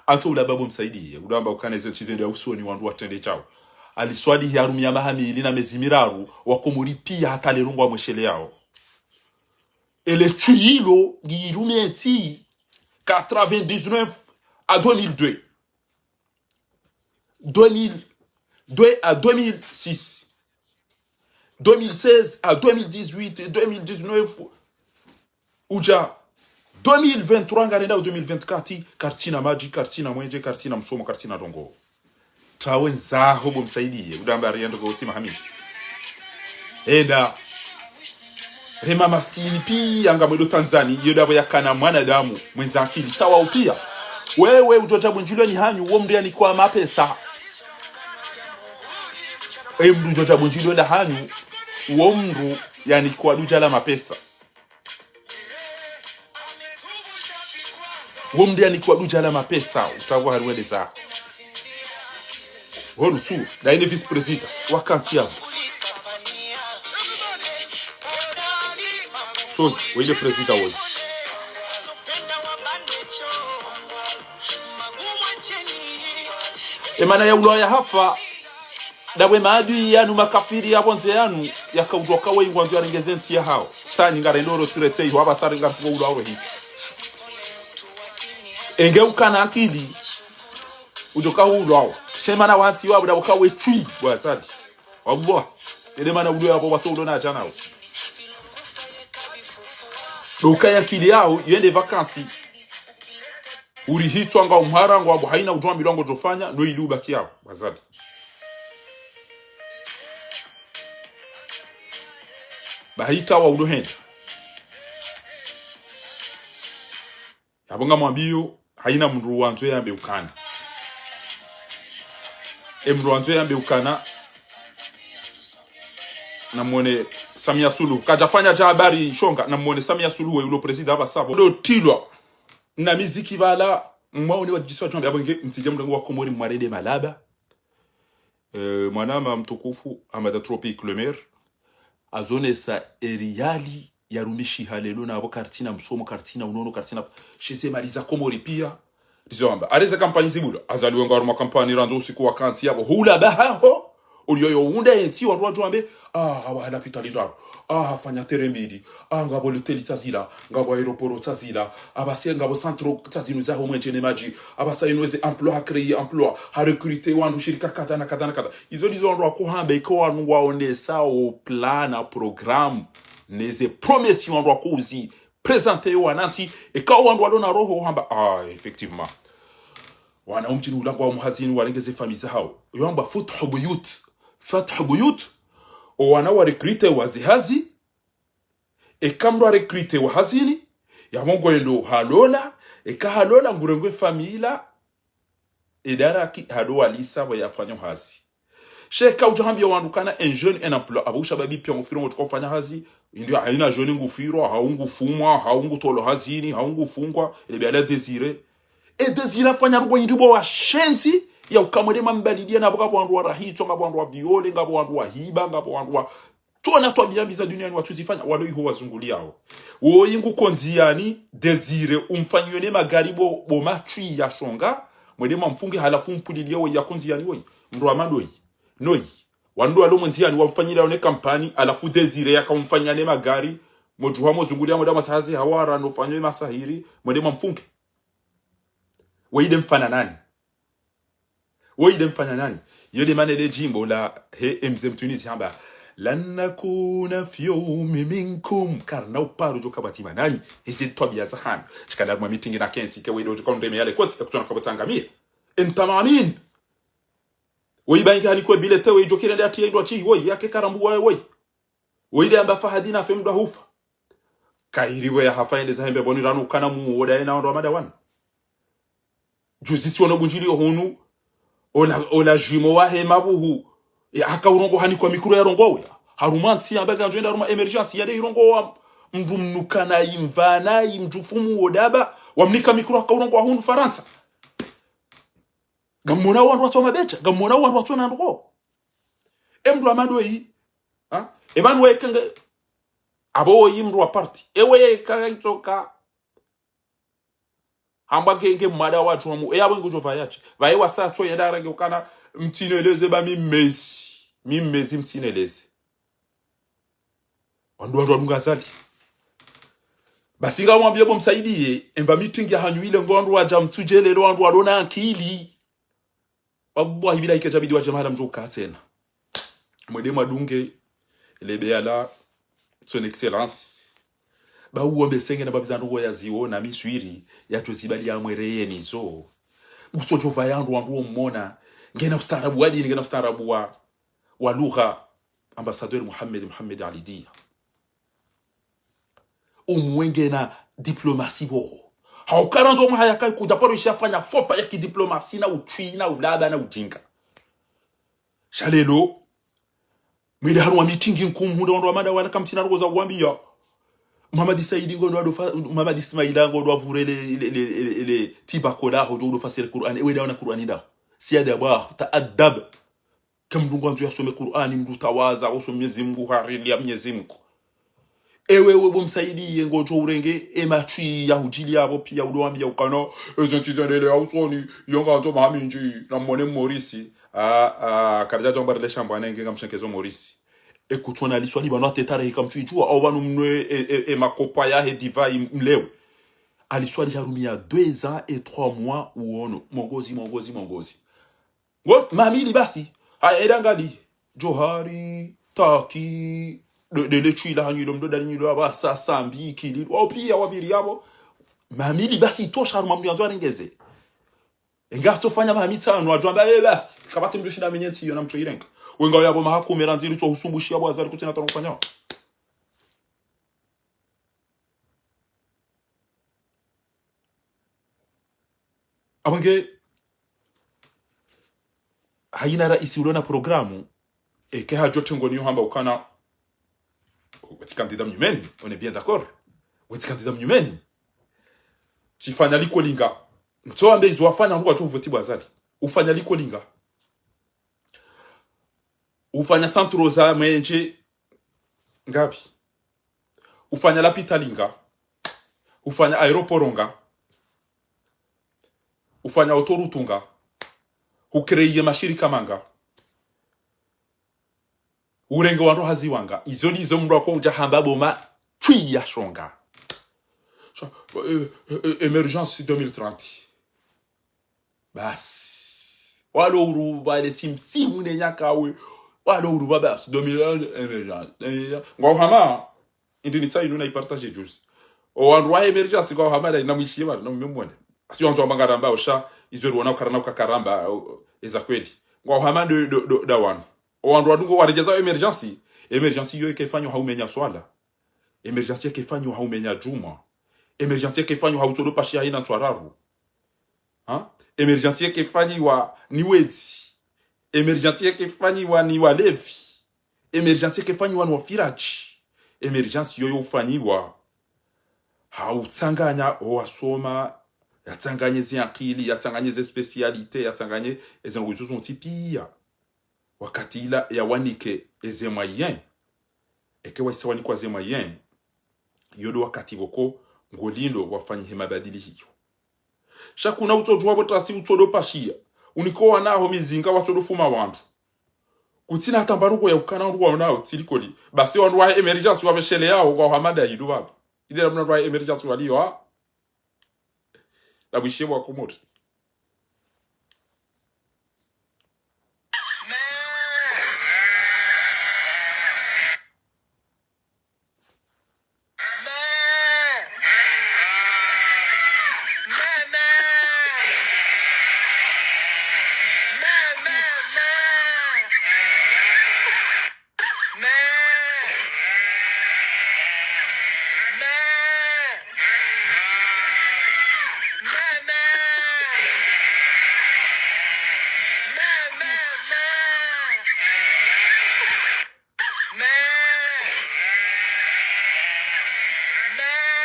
Antso ulaba bo Msaidie, udwamba ukana eze ntsi zende usoni wandru watrende shawo. Ali Swalihi harumia maha mili na mezi miraru, wakomori piya hata lelo ngwamwesheleyao. Ele tswi ilo, ngilume ntsi, quatre-vingt-dix-neuf à deux mille deux. Deux mille deux à deux mille six, deux mille seize à deux mille dix-huit, deux mille dix-neuf, udja deux mille vingt-trois, ngarendao deux mille vingt-quatre, karitsina madji, karitsina mwenje, karitsina msomo, karitsina ndrongoo. Tawe ndzaho bo Msaidie, udamba riendo kwa utima hamisi. Enda. Rema maskini piya ngamwendo Tanzania, iyo ndapvo yakana mwanadamu, mwendza akili, sawa upiya. Wewe udjodja bundjilwe ni hanyu, wo mndru yanikwa mapesa. E mndru udjodja bundjilwe nda hanyu, wo mndru yanikwa dudja la mapesa. Wo mndru yanikwa dudja la mapesa, utapvo hari wendeza. Holu su, nda ine vice-président, wakantsi yapvo. So, wo ine président woyi. Emana ya ulwa yahafa, ndapvo emaadui yanu makafiri yapvo ndze yanu, yakaudjuwa ukaya ngwandzo yarenge ze ntsi yahawo. Sa nyi ngarendo ro tirete iho apvasa renga tsuko ulwa ro hivi. Enge ukana akili, udjoka ulwawo. She mana wantsi wapvo ndapvo kawe tswi, bwa sadi. Wapvo. Ele mana ulwa yapvo watso ulwa na djana wo. Ndo ukaya akili yawo, yende vacances. Uri hitswa nga umhara, ngwapvo haina udjwambilwa ngodjofanya, no ili ubaki yawo, bwa sadi. Bahita wa unohenda. Yapvo ngamwambiyo, haina mndru wandzo yambe ukana. E mndru wandzo yambe ukana. Namwone Samia Suluhu. Kadjafanya dja habari shonga. Namwone Samia Suluhu we ulo président apvasa pvo. Ndo tilwa. Na miziki pvala. Mwaone wadjisa wadjwambe. Yapvo nge mtsidja mrengo wa Komori mwarende malaba. Eh, mwanama mtukufu, Hamada Tropic le maire. Azonesa eriyali yarumishiha leo na apvo karitsina msomo, karitsina unono, karitsina. She ze mali za Komori pia. Ndizo amba. Are ze kampanyi zibula. Azali wenga harumwa kampanyi randzi usiku wakantsi yapvo. Hula bahaho. Uliyo yo unda yentsi wandru wadjo wambe. Ah, hawa ha lapitali ndraru. Ah, hafanya terrain mbili. Ah, ngapvo loteli tsazila. Ngapvo aéroport tsazila. Apvasa ngapvo centre tsazinu zaho mwenje ne madji. Apvasa inu eze emploi, ha créer emploi. Ha recruter wandru shirika kadha na kadha na kadha. Izo ndizo wandru wakohamba iko wanu waonesa o plan na programme. Ne ze promesses wandru wakouzi présenter yo wanantsi, eka wandru walona roho hamba, ah, effectivement. Wana umdjini ulangwa wa muhazini walenge ze famille zahawo. Yo hamba Fathu Buyut. Fathu Buyut. O wana wa recruter wa zihazi. Eka mndru a recruter wa hazini. Ya mongo endo halola. Eka halola ngurengwe famille. Edaraki hado walisa pvo yafanya hazi. She kaudja hambia wandru kana un jeune un emploi. Apvo ushababi pia ngufiro ngo tuka ufanya hazi. Indi haina jeune ngufiro, hau ngufumwa, hau ngutolwa hazini, hau ngufungwa. Ele bia la Désiré. E Désiré afanya rugo indi bo washenzi. Ya ukamwele mambalidia na buka bo wandru wa rahitso, ngapvo wandru wa viole, ngapvo wandru wa hiba, ngapvo wandru wa tsona twabia mbi za duniani watsuzifanya, walo iho wazunguliao. Woyi nguko ndziani, Désiré, umfanyiwe ne magari bo, bo matswi ya shonga, mwende mwamfunge halafu mpuliliye woyi yako ndziani woyi. Mndru wa madoyi. Noyi. Wandru walo mwe ndziani wamfanyilao ne kampanyi, halafu Désiré yaka umfanyia ne magari, modjuha mozungulia mwende mwatsahaze hawara, nofanyo ye masahiri, mwende mwamfunge. Woyi nde mfanya nani? Woyi nde mfanya nani? Yo nde mana le djimbo la he M Z Mtunizi hamba, لن نكون في يوم منكم. Karina uparo djo kabati manani. Heze twabia za hanu. Shikanda mwa meeting na kentsi ke woyi ndo djo kondre me yale kotsi, ya kutsona kabati angamie. Entamamin. Woyi bangi hani kwe bilete, woyi djo kirende ati ya indwa tsi, woyi, yake karambu wa, woyi. Woyi nde amba Fahadi na fe mndru ahufa. Kahiri we ya hafa yende za hembe boni ranu kana mu woda yena wandru wa madawana. Juzi si wono bundjili ohunu, ola, ola jimo wahe mabuhu, ya haka urongo hanikwa mikro ya rongowe. Harumwa ntsi yamba ngandzo yenda harumwa émergence yade irongowa mndru mnuka na imva na imdjufumu wodaba, wamnika mikro haka urongowa hunu Farantsa. Ngamwona wandru watso mabecha, ngamwona wandru watso na ndoko. E mndru wa madoyi, ha? E pvanu wekenge, apvo woyi mndru wa parti. Ewe kanga itsoka. Hamba nge, nge mwada wa djuwa mu, e apvo ngudjo pvaya tsi. Pvaye wasa tso yenda rangi ukana, mtsineleze ba mimezi. Mimezi mtsineleze. Wandru, wandru wadunga Azali. Basi ngamwambie bo msaidiye, emba meeting ya hanyu ile ngo wandru wadja mtsudje lelo wandru walona akili. Wallahi billahi kedjabidi wadje mahala mdjo uka tsena. Mwende mwadunge, lebe ya la, son excellence. Ba uombe senge na babi za ndrongo ya ziwo na miswiri, ya tozibali ya mwere yeni zo. Utsodjo pvaya wandru wandru womona, ngena ustaarabu wa dini, ngena ustaarabu wa, wa lugha, ambassadeur Mohamed, Mohamed Ali Dia. Umwenge na diplomasi bo. Hauka randzi omwe haya kai kudja paro ishafanya fopa ya kidiplomasi na utswi na ulaba na ujinga. Sha lelo, mwende harumwa meeting nkuu mhundre wandru wa madawana kamtsina ndrongo za uwambia. Mohamed Saidi ngondo adofa, Mohamed Ismaila ngondo avure le, le, le, le, le, le tiba kola ho, ndo udofa sere Qur'an, ewe ndaona Qur'an ndaho. Siada bwa, taadab. Ke mndru ngwandzo yasome Qur'ani, mndru tawaza, usome Mnyezi Mungu, harilia Mnyezi Mungu. Ewe, we bo msaidiye ngodjo urenge, e matswi ya hudjili yapvo pia udo wambia ukana, eze ntsi zendelea usoni, yo ngandzo maha mindji, na mwone Morisi, a, a, karidja djamba rile shambwa nenge ngamshenkezo Morisi. E kutsona liswali pvanu ate tarehi kamtsu idjuwa, au pvanu mnwe e, e, e makopa yahe divai mlewe. Aliswali harumia deux ans et trois mois uono. Mongozi, mongozi, mongozi. Ngo, mamili basi. Ha, eda ngali. Johari, Taki, de, de le tswila hanyu ilo mdo dali nyilo aba sa, Sambi, Kili. Wao pia wapviri yapvo. Mamili basi itosha harumwa mndru yandzo arengeze. Enga tsofanya maha mitsanu, adjo amba, eh, basi. Kapvatsi mndru shinda menye ntsi iyo na mtso irenga. Wenga yapvo maha kume randzi ili tso husumbushi yapvo Azali kutsina tano kufanya. Apvo nge, hayina raisi ulo na programu, eke hadjo tengoni yo hamba ukana, wetsi candidat mnyumeni, on est bien d'accord. Wetsi candidat mnyumeni. Tsifanya liko linga. Ntso ambe izo wafanya nduwa tso voti bo Azali. Ufanya liko linga. Ufanya centre za mwenje ngapi. Ufanya lapitali nga. Ufanya aéroport nga. Ufanya autoroute nga. Ucréer mashirika manga. Urenge wandru hazi wanga. Izo ndizo mndru wako udja hamba bo ma twi ya shonga. So, eh, eh, eh, émergence deux mille trente. Basi. Walo uruba le simsimu ne nyakawe. Walo uruba basi. Deux mille un, émergence. Émergence. Ngwao hama, indi nitsa inu na ipartage juzi. O wandru wa émergence ngwao hama na inamwishiye wala, na mumemwone. Si wandru wa mangaramba, osha, izo ruona ukarana ukakaramba, o, eza kweli. Ngwao hama ndo, ndo, ndo, nda wanu. O wandru wadungo waredjeza émergence. Émergence iyo ike fanyo ha umenya swala. Émergence ike fanyo ha umenya djumwa. Émergence ike fanyo ha utsodo pashi ha ina ntswararu. Ha? Émergence yeke fanyiwa ni wedzi. Émergence yeke fanyiwa ni walevi. Émergence yeke fanyiwa ni wafiradji. Émergence yoyo ufanyiwa ha utsanganya o wasoma, yatsanganye ze akili, yatsanganye ze spécialité, yatsanganye eze ndrongoo izo zontsi piya. Wakati ila yawanike eze moyens. Eke waisa wanikwa ze moyens, iyo ndo wakati pvoko ngolindo wafanyihe mabadilihiyo. Sha kuna utsodjuwa pvo tasi utsodo pashiya. Uniko wanaho mizinga watsodo fuma wandru. Kutsina hata mbaruko ya ukana wandru waonao tsi likoli. Basi wandru wa émergence wapveshele yao kwa hamada idu pvapvi. Inde namna wandru wa émergence waliyo, ha? Na mwishe wa Komori.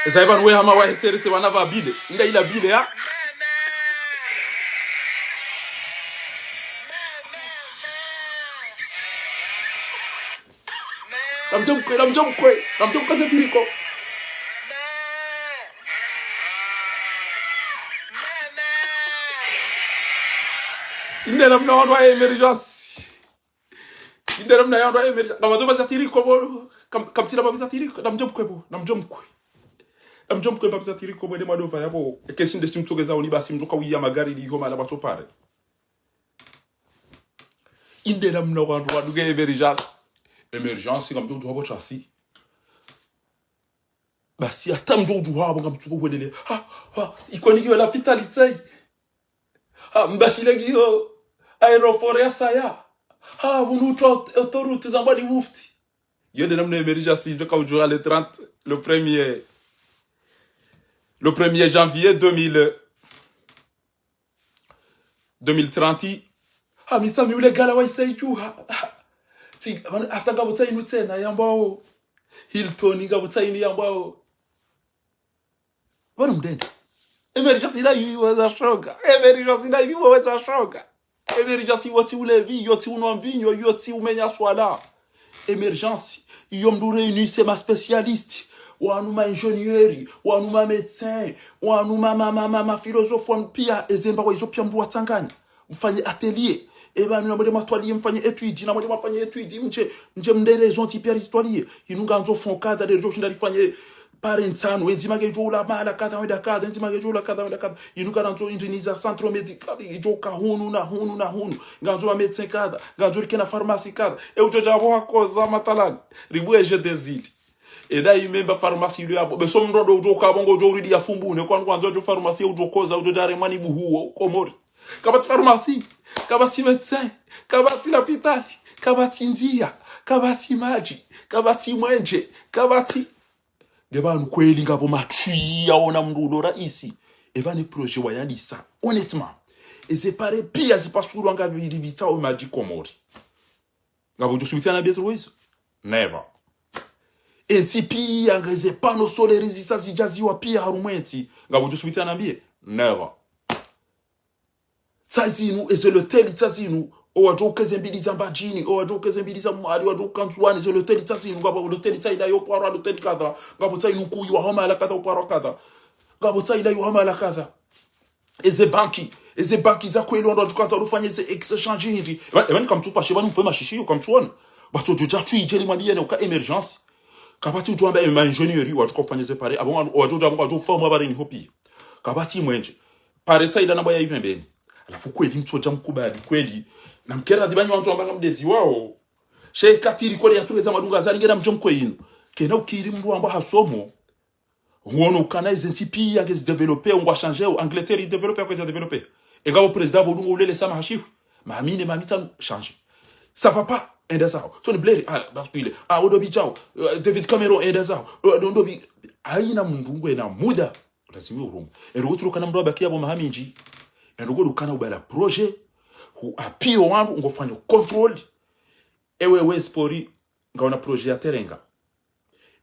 Eza ipvanu we hama waheserese wana pva bile. Inda ila bile, ha? Namdjo mkwe, namdjo mkwe, namdjo mkwe zetiriko. Inde namna wandru wa émergence. Inde namna wandru wa émergence. Kama ndo pvazatiri ko pvo, kam-, kamtsila pvazatiri ko, namdjo mkwe pvo, namdjo mkwe. Namdjo mkwe pvazatiri ko pvo, inde mwadopva yapvo. Eke shinde shimtsogeza uni basi mtsoka wiya magari liho mala pvatso pare. Inde namna wandru wadunge émergence. Émergence, ngamdjo udjuwa pvo tasi. Basi hata mdjo udjuwa pvo ngamtsuko hwelele. Ha, ha, ikoni kiyo lapitali tsayi. Ha, mbashile kiyo aéroport ya saya. Ha, pvunu utwa autoroute zambwa ni mufti. Iyo nde namna émergence idjo ka udjuwa le trente, le premier, le premier janvier deux mille, deux mille trente. Ha, mitsa mi ule gala waisa idjuha. Ha, tsi, pvanu, hata ngapvo tsainu tsena yambwao Hilton, ngapvo tsainu yambwao. Pvanu mdende. Émergence ila iyo weza shonga. Émergence ila iyo weza shonga. Émergence iyo tsi ulevi, iyo tsi unwa mvinyo, iyo tsi umenya swala. Émergence, iyo mndru réunir ma spécialistes, wanu ma ingénieurs, wanu ma médecins, wanu ma, ma, ma, ma, ma philosophes, wanu piya, ezemba wa izo piya mndru watsanganya. Mfanye atelier. Eba, namwende mwatwaliye, mfanye étude, namwende mwafanye étude, mdje, mdje mndele zontsi piya rizitwaliye. Inu ngandzo fonds kadha, de ridjo shinda rifanye pare ntsanu, enzima ngedjo ula mahala kadha wenda kadha, enzima ngedjo ula kadha wenda kadha. Inu ngarandzo indriniza centre médical, idjo ka hunu na hunu na hunu. Ngandzo wa médecin kadha, ngandzo rike na pharmacie kadha. E udjo dja pvo hakoza matalani. Ribwe je dezili. Eda imemba pharmacie ilo yapvo. Beso mndru ndo udjo ka pvo ngodjo uridi ya fumbu. Ne kwanu kwandzo djo pharmacie udjo koza, udjo dja remwa ni buhuo, Komori. Kapvatsi pharmacie, kapvatsi médecin, kapvatsi lapitali, kapvatsi ndziya, kapvatsi madji, kapvatsi mwenje, kapvatsi. Nge pvanu kweli ngapvo matwi yaona mndru ulo raisi. Eba ne projet wayandisa. Honnêtement. Eze pare piya zipasulwa ngapvili pvitsao madji Komori. Ngapvo udjo subuti anambiye zilo izo? Never. Entsi piya ngeze panneaux solaires zisa zidjaziwa piya harumwa entsi. Ngapvo udjo subuti anambiye? Never. Tsa zinu, eze loteli tsa zinu, Owadjo ukeze mbili za Mbadjini, owadjo ukeze mbili za Mwali, wadjo uka Ndzuwani, ze loteli tsa zinu, ngapvo loteli tsa ila yo pvarwa, loteli kadha, ngapvo tsa inu nkuu yo hama ala kadha upvarwa kadha. Ngapvo tsa ila yo hama ala kadha. Eze banki, eze banki za kweli wandru wadjo ukandza wadjo ufanya eze exchange hindri. Eba, eba ni kamtsu pashe, eba ni mfwe mashishi yo kamtsu ona. Batso djo dja tsu idjeli mwambiye ne uka émergence. Kapvatsi udjo amba, eh, ma ingénieur, wadjo uka ufanya ze pare. Abo, wadjo, wadjo, wadjo ufahamu habari ni hopi. Kapvatsi mwenje. Pare tsa ila namba ya ipembeni. Halafu kweli mtsodja mkubali, kweli. Na mkera dibanyi wandru amba ngamdezi wao. She katiri kweli ya tsureza madunga zali ngena mdjo mkwe inu. Kena ukiri mndru amba hasomo. Ngono ukana eze ntsi piya ngezi développé, ngwa changé, Angleterre i développé, akweza développé. Engapvo président bo dungo ulele sama hashihu. Mamine, mamita changé. Ça va pas, enda zao. Tony Blair, ah, basculer. Ah, Odobi Jao, euh, David Cameron, enda zao. Euh, Odobi, haina mndru ngwena muda. Lazima urungu. Ero gotsu ukana mndru abaki yabo mahamindji. Ero go ukana ubala projet. Hu apio wandru, ngo fanyo contrôle. Ewe we sport, ngauna projet ya terenga.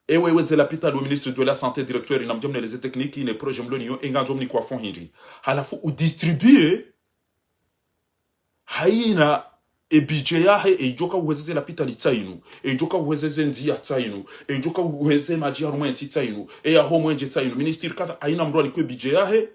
Ewe we ze lapitali, o ministre de la santé, directeur, na mdjo mneleze technique, ne projet mlo niyo, enga ndjo mnikwa fonds hindri. Halafu udistribue, haina e budget yahe, e idjo uka uhwezeze lapitali tsa inu, e idjo uka uhwezeze ndziya tsa inu, e idjo uka uhweze madji harumwa entsi tsa inu, e ya ho mwenje tsa inu, ministre kadha, haina mndru anikwe budget yahe,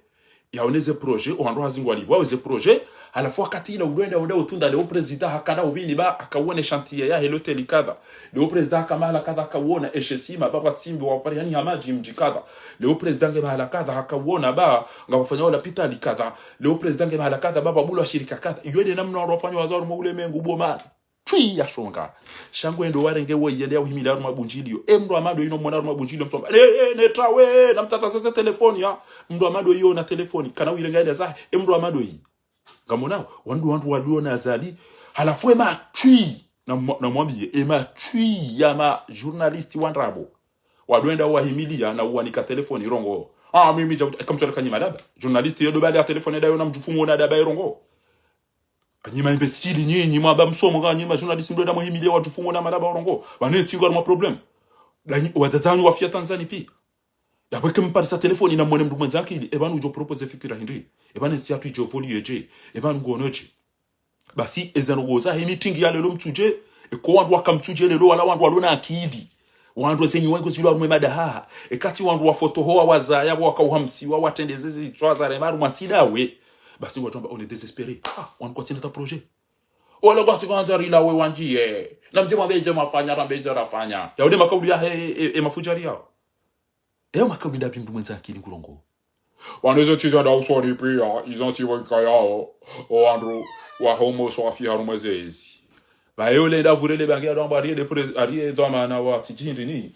yaone ze projet, owandru hazi ngwalipvwao ze projet, halafu wakati ila ulo enda wenda utunda leo président hakana upvini ba, akawone chantier yahe loteli kadha. Leo président haka mahala kadha akawona, eshe sima, ba pvatsi mbi wa pare hani ha madji mdji kadha. Leo président nge mahala kadha akawona ba, ngapvafanywa lapitali kadha. Leo président nge mahala kadha, ba pvabulwa shirika kadha. Iyo nde namna wandru wafanyao hazi harumwa ulemengu bo ma twi ya shonga. Sha ngwendo warenge wo yende ya uhimila harumwa bundjilio. E mndru wa mado inu mwona harumwa bundjilio mtsomba. E, e, ne trawe, na mtsatsa sese telefoni ya. Mndru wa mado iyo na telefoni. Kana uyirenga yende zahe. E mndru wa mado iyi. Ngamwonao, wandru, wandru walio na Azali. Halafu e matwi. Na mwa-, na mwambiye, e matwi ya ma journaliste wa ndrabo. Wandru wenda wahimiliya na uwanika telefoni irongo. Ah, mimi dja, e kamtswala kanyi madaba. Journaliste yo dobali ya telefoni enda yo na mdjufungo na daba irongo. Anyi ma imbécile nyinyi, mwamba msomo nga anyi ma journaliste ndo enda muhimiliye wandru fungo na madaba orongo. Pvanu entsi ngarumwa problème. Danyi, wadzadze wanyu wafiya Tanzanie piya. Yapvo eka mparisa telefoni na mwone mndru mwendza akili, eba nudjo proposer fikira hindri. Eba nentsi yatru idjo évoluer dje. Eba nungono dje. Basi, eza ndrongo zahe meeting ya lelo mtsudje, eka wandru waka mtsudje lelo wala wandru walo na akili. Wandru eze nyuwa iko zilo harumwa madahaha. Ekati wandru wafotohowa wazaya, waka uhamsiwa, watrendeze zitswa zarema harumwa ntsi dawe. Basi ngwadjo amba, on est désespéré. Ah, wandru kwatsina ta projet. Wala kwatsi kwandza rilawe wandjiye. Na mdje mwambe dje mwafanya, rambe dje rafanya. Yaone makauli yahe, e, e, e mafudjari yao. Eyo makauli ndapvi mndru mwendza akili ngurongo. Wanu ezo ntsi za nda usoni piya, izo ntsi pvo ikayao, owandru wa homo swafi harumwa eze ezi. Pvaye ule nda pvurele bange ya ndo amba ariye de prez-, ariye dhwamana wa tijindi ni.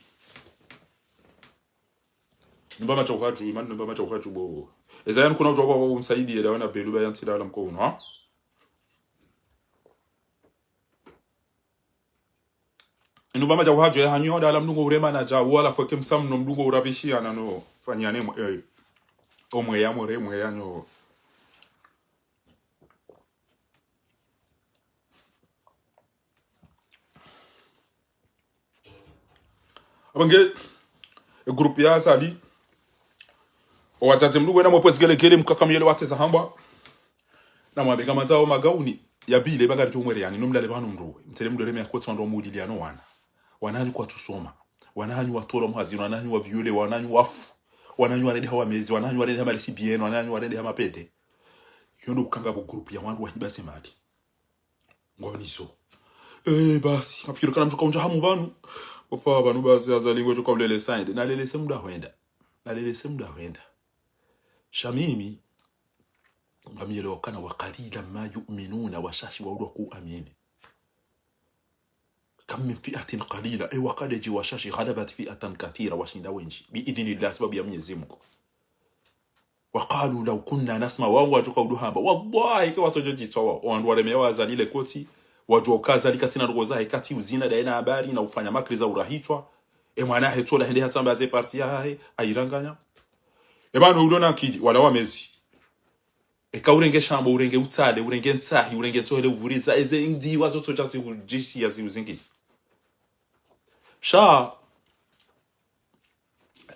Numba matsha uhadju, imani numba matsha uhadju bo. Eza yanu kuna udjo kwa umsaidiye dawe na belu ba ya ntsi dala mko unu, ha? Inu pvama dja uhadjo ya hanyo, dala mndru ngo urema na dja, wala fweke msamu no mndru ngo urabishiya na no fanyane mwe, eh, omwe ya more, mwe ya nyo. Apvo nge, e groupe ya Azali, owadzadze mndru ngwena mwepvo zigelegele mkaka myele wateza hambwa. Na mwambe ngamwandzao magauni ya bile ba ngaridjo umwere yani, no mlale pvanu mndru. Mtsele mndru reme ya kotsi wandru wa muudili yano wana. Wananyu kwatsusoma. Wananyu watolwa mhazini, wananyu wa viole, wananyu wafu. Wananyu warendeha wamezi, wananyu warendeha malesi bieno, wananyu warendeha mapede. Yo ndo ukanga pvo groupe ya wandru wahiba ze mali. Ngwanizo. Eh, basi, nafikiri kana mndru kaundja hamu pvanu. Ofa pvanu basi Azali ngudjo kaulele sainde. Nalelese mndru ahwenda. Nalelese mndru ahwenda. Sha mimi, ngamyelewa kana وقليلا ما يؤمنون, washashi waulwa kuamini. كم من فئة قليلة, e wakadedji washashi غلبت فئة كثيرة, washinda wendji. بإذن الله, sababu ya Mwenyezi Mungu. وقالوا لو كنا نسمع, wao ngwadjo kaudu hamba. Wallahi, ke watsodjo djitswa wao. Owandru waremewa Azali le kotsi, wadjuwa uka Azali katsina ndrongo zahe, katsi uzina daye na habari, na ufanya makri za urahitswa. E mwana hahe tsola hende hatsamba ze parti yahahe, ayiranganya. E pvanu ulo na akili, wala wamezi. Eka urenge shambo, urenge utsale, urenge ntsahi, urenge ntsohele uvuriza, eze ndiwa zotsodja zihudjishiya ziuzingisa. Sha,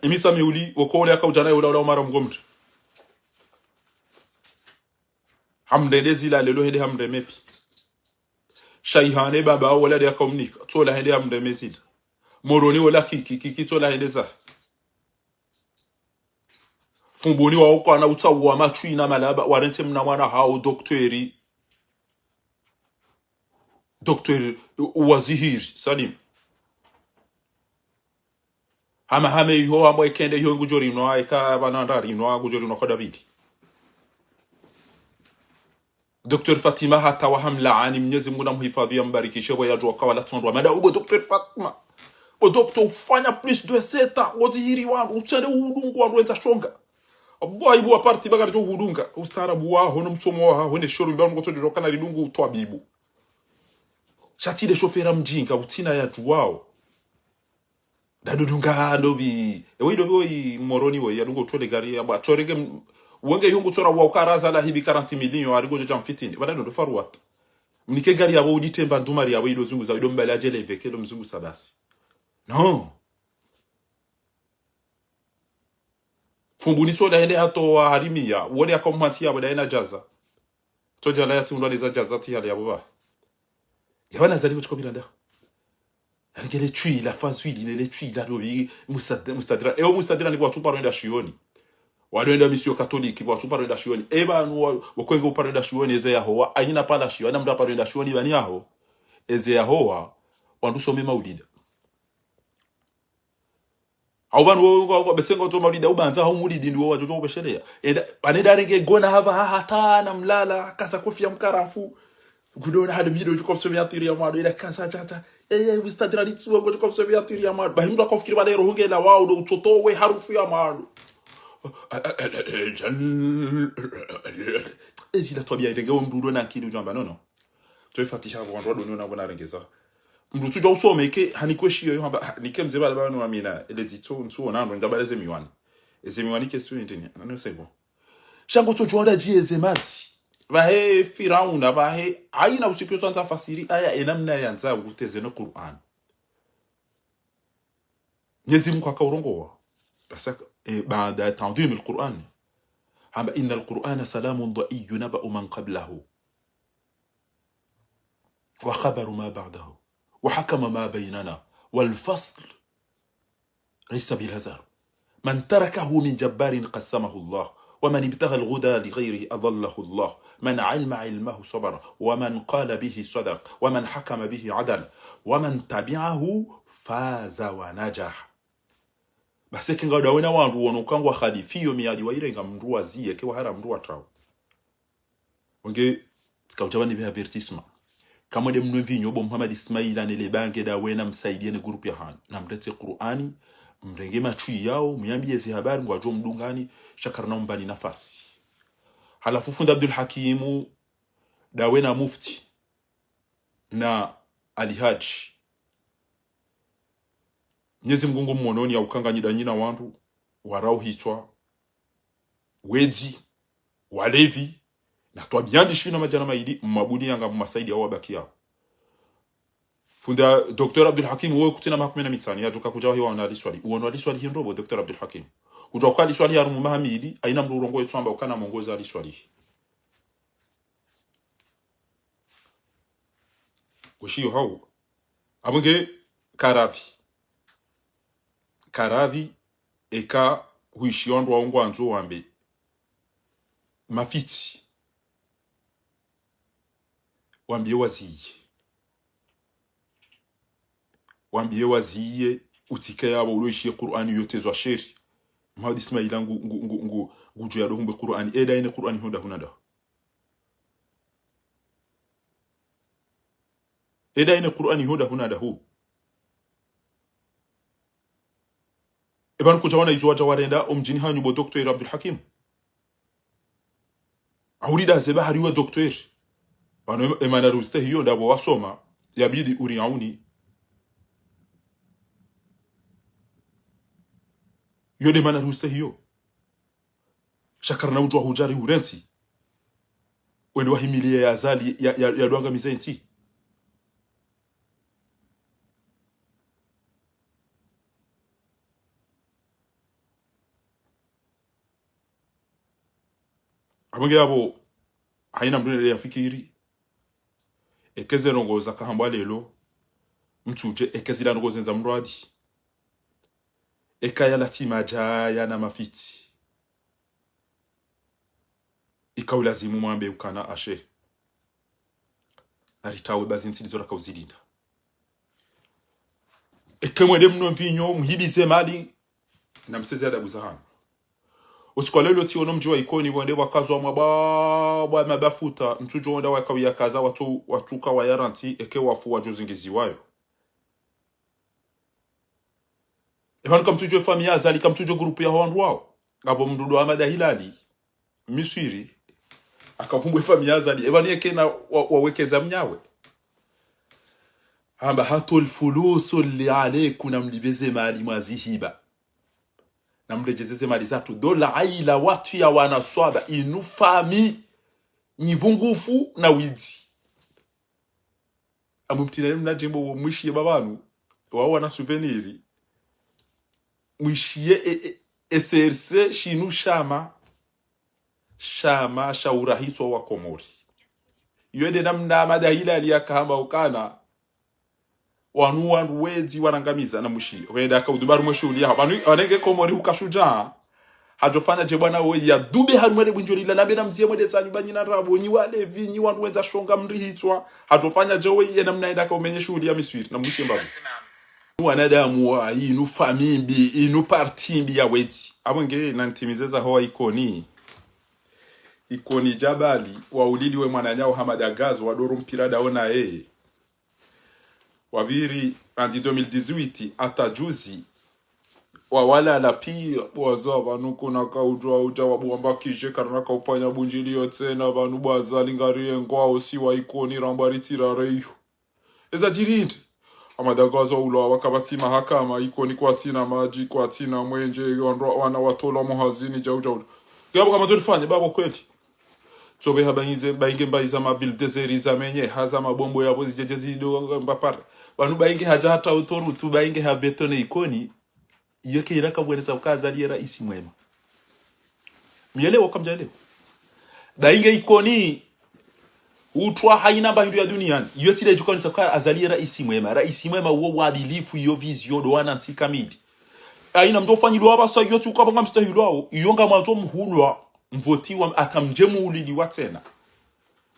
imisa miuli, woko ule akaudjana yula ula umara mgomri. Hamrende zila lelo hende hamreme pi. Shaihane baba wola de yakomnika, tsola hende ya mndemezila. Moroni wola kiki, kiki tsola hende za. Fumbuni wa ukana utsawa matswi na malaba, warentse mna mwana hawo, dokteri. Dokteri wa zihiri, Salim. Hama hame iho, hama ikende iho ngudjo rinwa, eka bana nda rinwa, ngudjo rinwa kwa Davidi. Dokteri Fatima hata wahamlaani, Mnyezi Mungu namhifadhi yambarikishe, bo yadjuwa kawa la tsondwa. Mada ubo dokteri Fatima. Bo dokteri ufanya plus de sept ans, ngozihiri wandru, utsende uhudungu wandru wendza shonga. Abo ibu wa parti bakaridjo uhudunga, ustaarabu waho, no msomo waho, ne shoro mbao ngotsodjo kana ridungu utwabibu. Sha tsi de shofera mdjinga, utsina yadjuwao. Ndado dunga ndo bi. Ewe ndo bi woyi Moroni woyi, yadungo utwele gari, yabo, atsorenge m-, wenge yungu tsora wa ukaraza la hibi quarante millions, aringo djo dja mfitini. Bada ndo faruwat. Mnike gari yabo uditemba ndumari yabo ido zunguza, ido mbali adjele veke, ido mzungusa basi. Non. Fumbuni soda hende hatowa harimiya, wole yakomwatsi yabo da yena djaza. Tsodja la yatsi mndru aleza djaza tsi hali yabo ba. Yabana zali kutiko bilanda. Yaani ngele tswi la fazwili, nele tswi la dobi, mustad-, mustadira. Eo mustadira ni bo watsu paro enda shioni. Wado enda misio katoliki, bo watsu paro enda shioni. Eba anu wa, wakwenge uparo enda shioni, eze yahowa, ayina pala shio, ayina mndru aparo enda shioni, bani yaho. Eze yahowa, wandru some maulida. Au banu wo, wo, wo, besengo to maulida, ubandza hau mulidi ndiwo wadjo to beshelea. Eda, bane da renge gona haba, ha, hata na mlala, kasa kofi ya mkarafu. Kudona hadu mido djuko msome ya tiri ya mwado, eda kasa tata. Eh, eh, mustadira litsuwa, djuko msome ya tiri ya mwado. Bahi mndru akofikiri bane rohunge la wao, do utsoto we harufu ya mwado. Ezi la twabia irenge wo mndru udo na akili udjamba, no, no. Tso ifatisha kwa wandru wadoni wana bona rengeza. Mndru tsudja usome ke, hani kwe shiyo yo hamba, ha, nike mze bala bala no amina, ele dzitso, ntsu wona ndo, ndabale ze miwani. Eze miwani ke stu yendeni, nani usengo. Sha ngotsodjo wada dji eze mazi. Bahe Firauna, bahe, ayina usiku yo tsandza fasiri, aya enamna yandza nguteze no Qur'an. Mnyezi Mungu haka urongowa. Parce que, eh, baada ya tanzim al-Qur'an. Hamba, إن القرآن سلام ضيي نبأ من قبله. وخبر ما بعده. وحكم ما بيننا. والفصل ليس بالهزار. من تركه من جبار قسمه الله. ومن ابتغى الهدى لغيره أضله الله. من علم علمه صبر. ومن قال به صدق. ومن حكم به عدل. ومن تبعه فاز ونجح. Basi eka ngawada wena wandru wono uka ngwa khalifiyo miadi wa irenga mndru wa ziye, ke wahara mndru wa trawo. Wenge, tsika udjaba ni be avertissement. Kamwe de mnwe mvinyo bo Muhammad Ismaila ne le bange da wena msaidiye ne groupe ya hanyu. Na mretse Qur'ani, mrenge matswi yao, muyambiye ze habari, ngwadjo mdungani, sha karina umbani nafasi. Halafu fundi Abdul Hakimu, da wena mufti, na Ali Hadji. Mnyezi Mungu ngu mwononi ya ukanganyida nyina wandru, warauhitswa, wedzi, walevi, na twabia mbi shinu madjana mayili, mmabuni yanga mmasaidi yao wabaki yao. Funda Docteur Abdul Hakim, uwe kutsina maha kume na mitsanu, yadjuka kudja wahi waona Ali Swalihi. Uwono Ali Swalihi ndrobo, Docteur Abdul Hakim. Kudja kwa Ali Swalihi harumwa maha mili, ayina mndru urongowe tsamba ukana mwongoza Ali Swalihi. Kushiyo hau. Abunge karavi. Karavi eka huishiyo wandru wao ngwandzo wambe. Mafitsi. Wambiye waziye. Wambiye waziye, utsike yabo ulo ishiye Qur'ani yo tezwa sheri. Muhammad Ismaila ngu, ngu, ngu, ngu, ngudjo yado humbe Qur'ani. Eda ine Qur'ani honda huna daho. Eda ine Qur'ani honda huna daho. Eba nukudja wana izo wadja warenda omdjini hanyu bo Docteur Abdul Hakim. Auri da zeba hariwe Docteur. Pvanu em-, emana ruste hiyo ndabo wasoma, yabidi uri auni. Yo de mana ruste hiyo. Sha karina udjuwa hudjari urentsi. Wende wahimiliye ya Azali ya, ya, ya dwanga mize ntsi. Abunge yabo, hayina mndru nele ya fikiri. Eka ze ndrongoo zaka hambwa leo, mtsudje, eka zila ndrongoo zendza mrwadi. Eka yalatima djaya na mafitsi. Ika ulazimu mwambe ukana ashe. Naritawe ba zintsi ndizo raka uzilinda. Eka mwende mnwe mvinyo, mhibize mali, na mseze adabu za hanyu. Usiku wa leo tsiono mdji wa Ikoni, wende wakazwa mwa bwa, bwa mabafuta, mtsudjo wenda waka uyakaza watu, watuka wayarantsi, eka wafu wadjo zingiziwayo. Epvanu kamtsudjo famiyi ya Azali, kamtsudjo groupe ya wandru wao. Ngapvo mndru ndo Hamada Hilali, Miswiri, akavumbwe famiyi ya Azali. Epvanu yeke na wa, wawekeza mnyawe. Hamba hatul fulusu li alaikum, na mlipve ze mali mwazihiba. Na mredjeze ze mali zatru. Ndo la aila watu ya wanaswaba, inu famiyi, nyi pvungufu na widzi. Amwe mtsinane mna djembo wo mwishiye ba pvanu, wao wana souvenir. Mwishiye e, e, e C R C shinu shama, shama sha urahitswa wa Komori. Iyo nde namna Hamada Hilali yaka hamba ukana, wanu wandru wedzi warangamiza na mwishiye. Wende aka udubaru mwe shuhuli ya, pvanu, wanenge Komori huka shudjaa. Hadjofanya dje bwana we, ya dube hanu mwele bwindjo lila, nambe na mziye mwende zanyu ba nyi na ndrabo, nyi walevi, nyi wandru wendza shonga mrihitswa. Hadjofanya dje we, ye namna yenda ka umenye shuhuli ya Miswiri, na mwishiye mbavu. Wanadamu wa, inu famiyi mbi, inu parti mbi ya wedzi. Apvo nge na ntimize za ho wa Ikoni. Ikoni Djabali, wa ulili we mwananyawo Hamada Gazon, wa ndoro mpira ndawo naye. Wapviri, andi deux mille dix-huit, hata juzi, wawalala piya, bwaza, pvanu kuna kaudjwa udja, wapvo wamba kidje, karina kaufanya bundjiliyo tsena, pvanu bwaza, lingariye ngwao, si wa Ikoni, ramba ritsirare iyo. Eza djiri ndri. Hamada Gazon ulawa, kapvatsi mahakama, Ikoni kwatsina madji, kwatsina mwenje, wandru, wana watolwa muhazini, djau, djau. Ngapvo kama tsolifanye, bapvo kweli. Tsobe ha bainze, bainge mbaiza ma bulldozers za menye, haza mabombo yapvo zidjedje zido mbapara. Pvanu bainge hadja hata autoroute, bainge ha bétonner Ikoni. Iyo ke ira kabwenesa uka Azali ye raisi mwema. Myelewa kamdjaelewa. Bainge Ikoni, utrwa haina mba hindru ya duniani. Iyo tsi le djuka nisa uka Azali ye raisi mwema. Raisi mwema uwo uadilifu, iyo vision, ndo wanantsi kamili. Haina mdjo fanyilwa apvasa, iyo tsi uka pvanga mstahilwao. Iyo ngamwandzo mhulwa, mvotiwa, hata mdje muuliliwa tsena.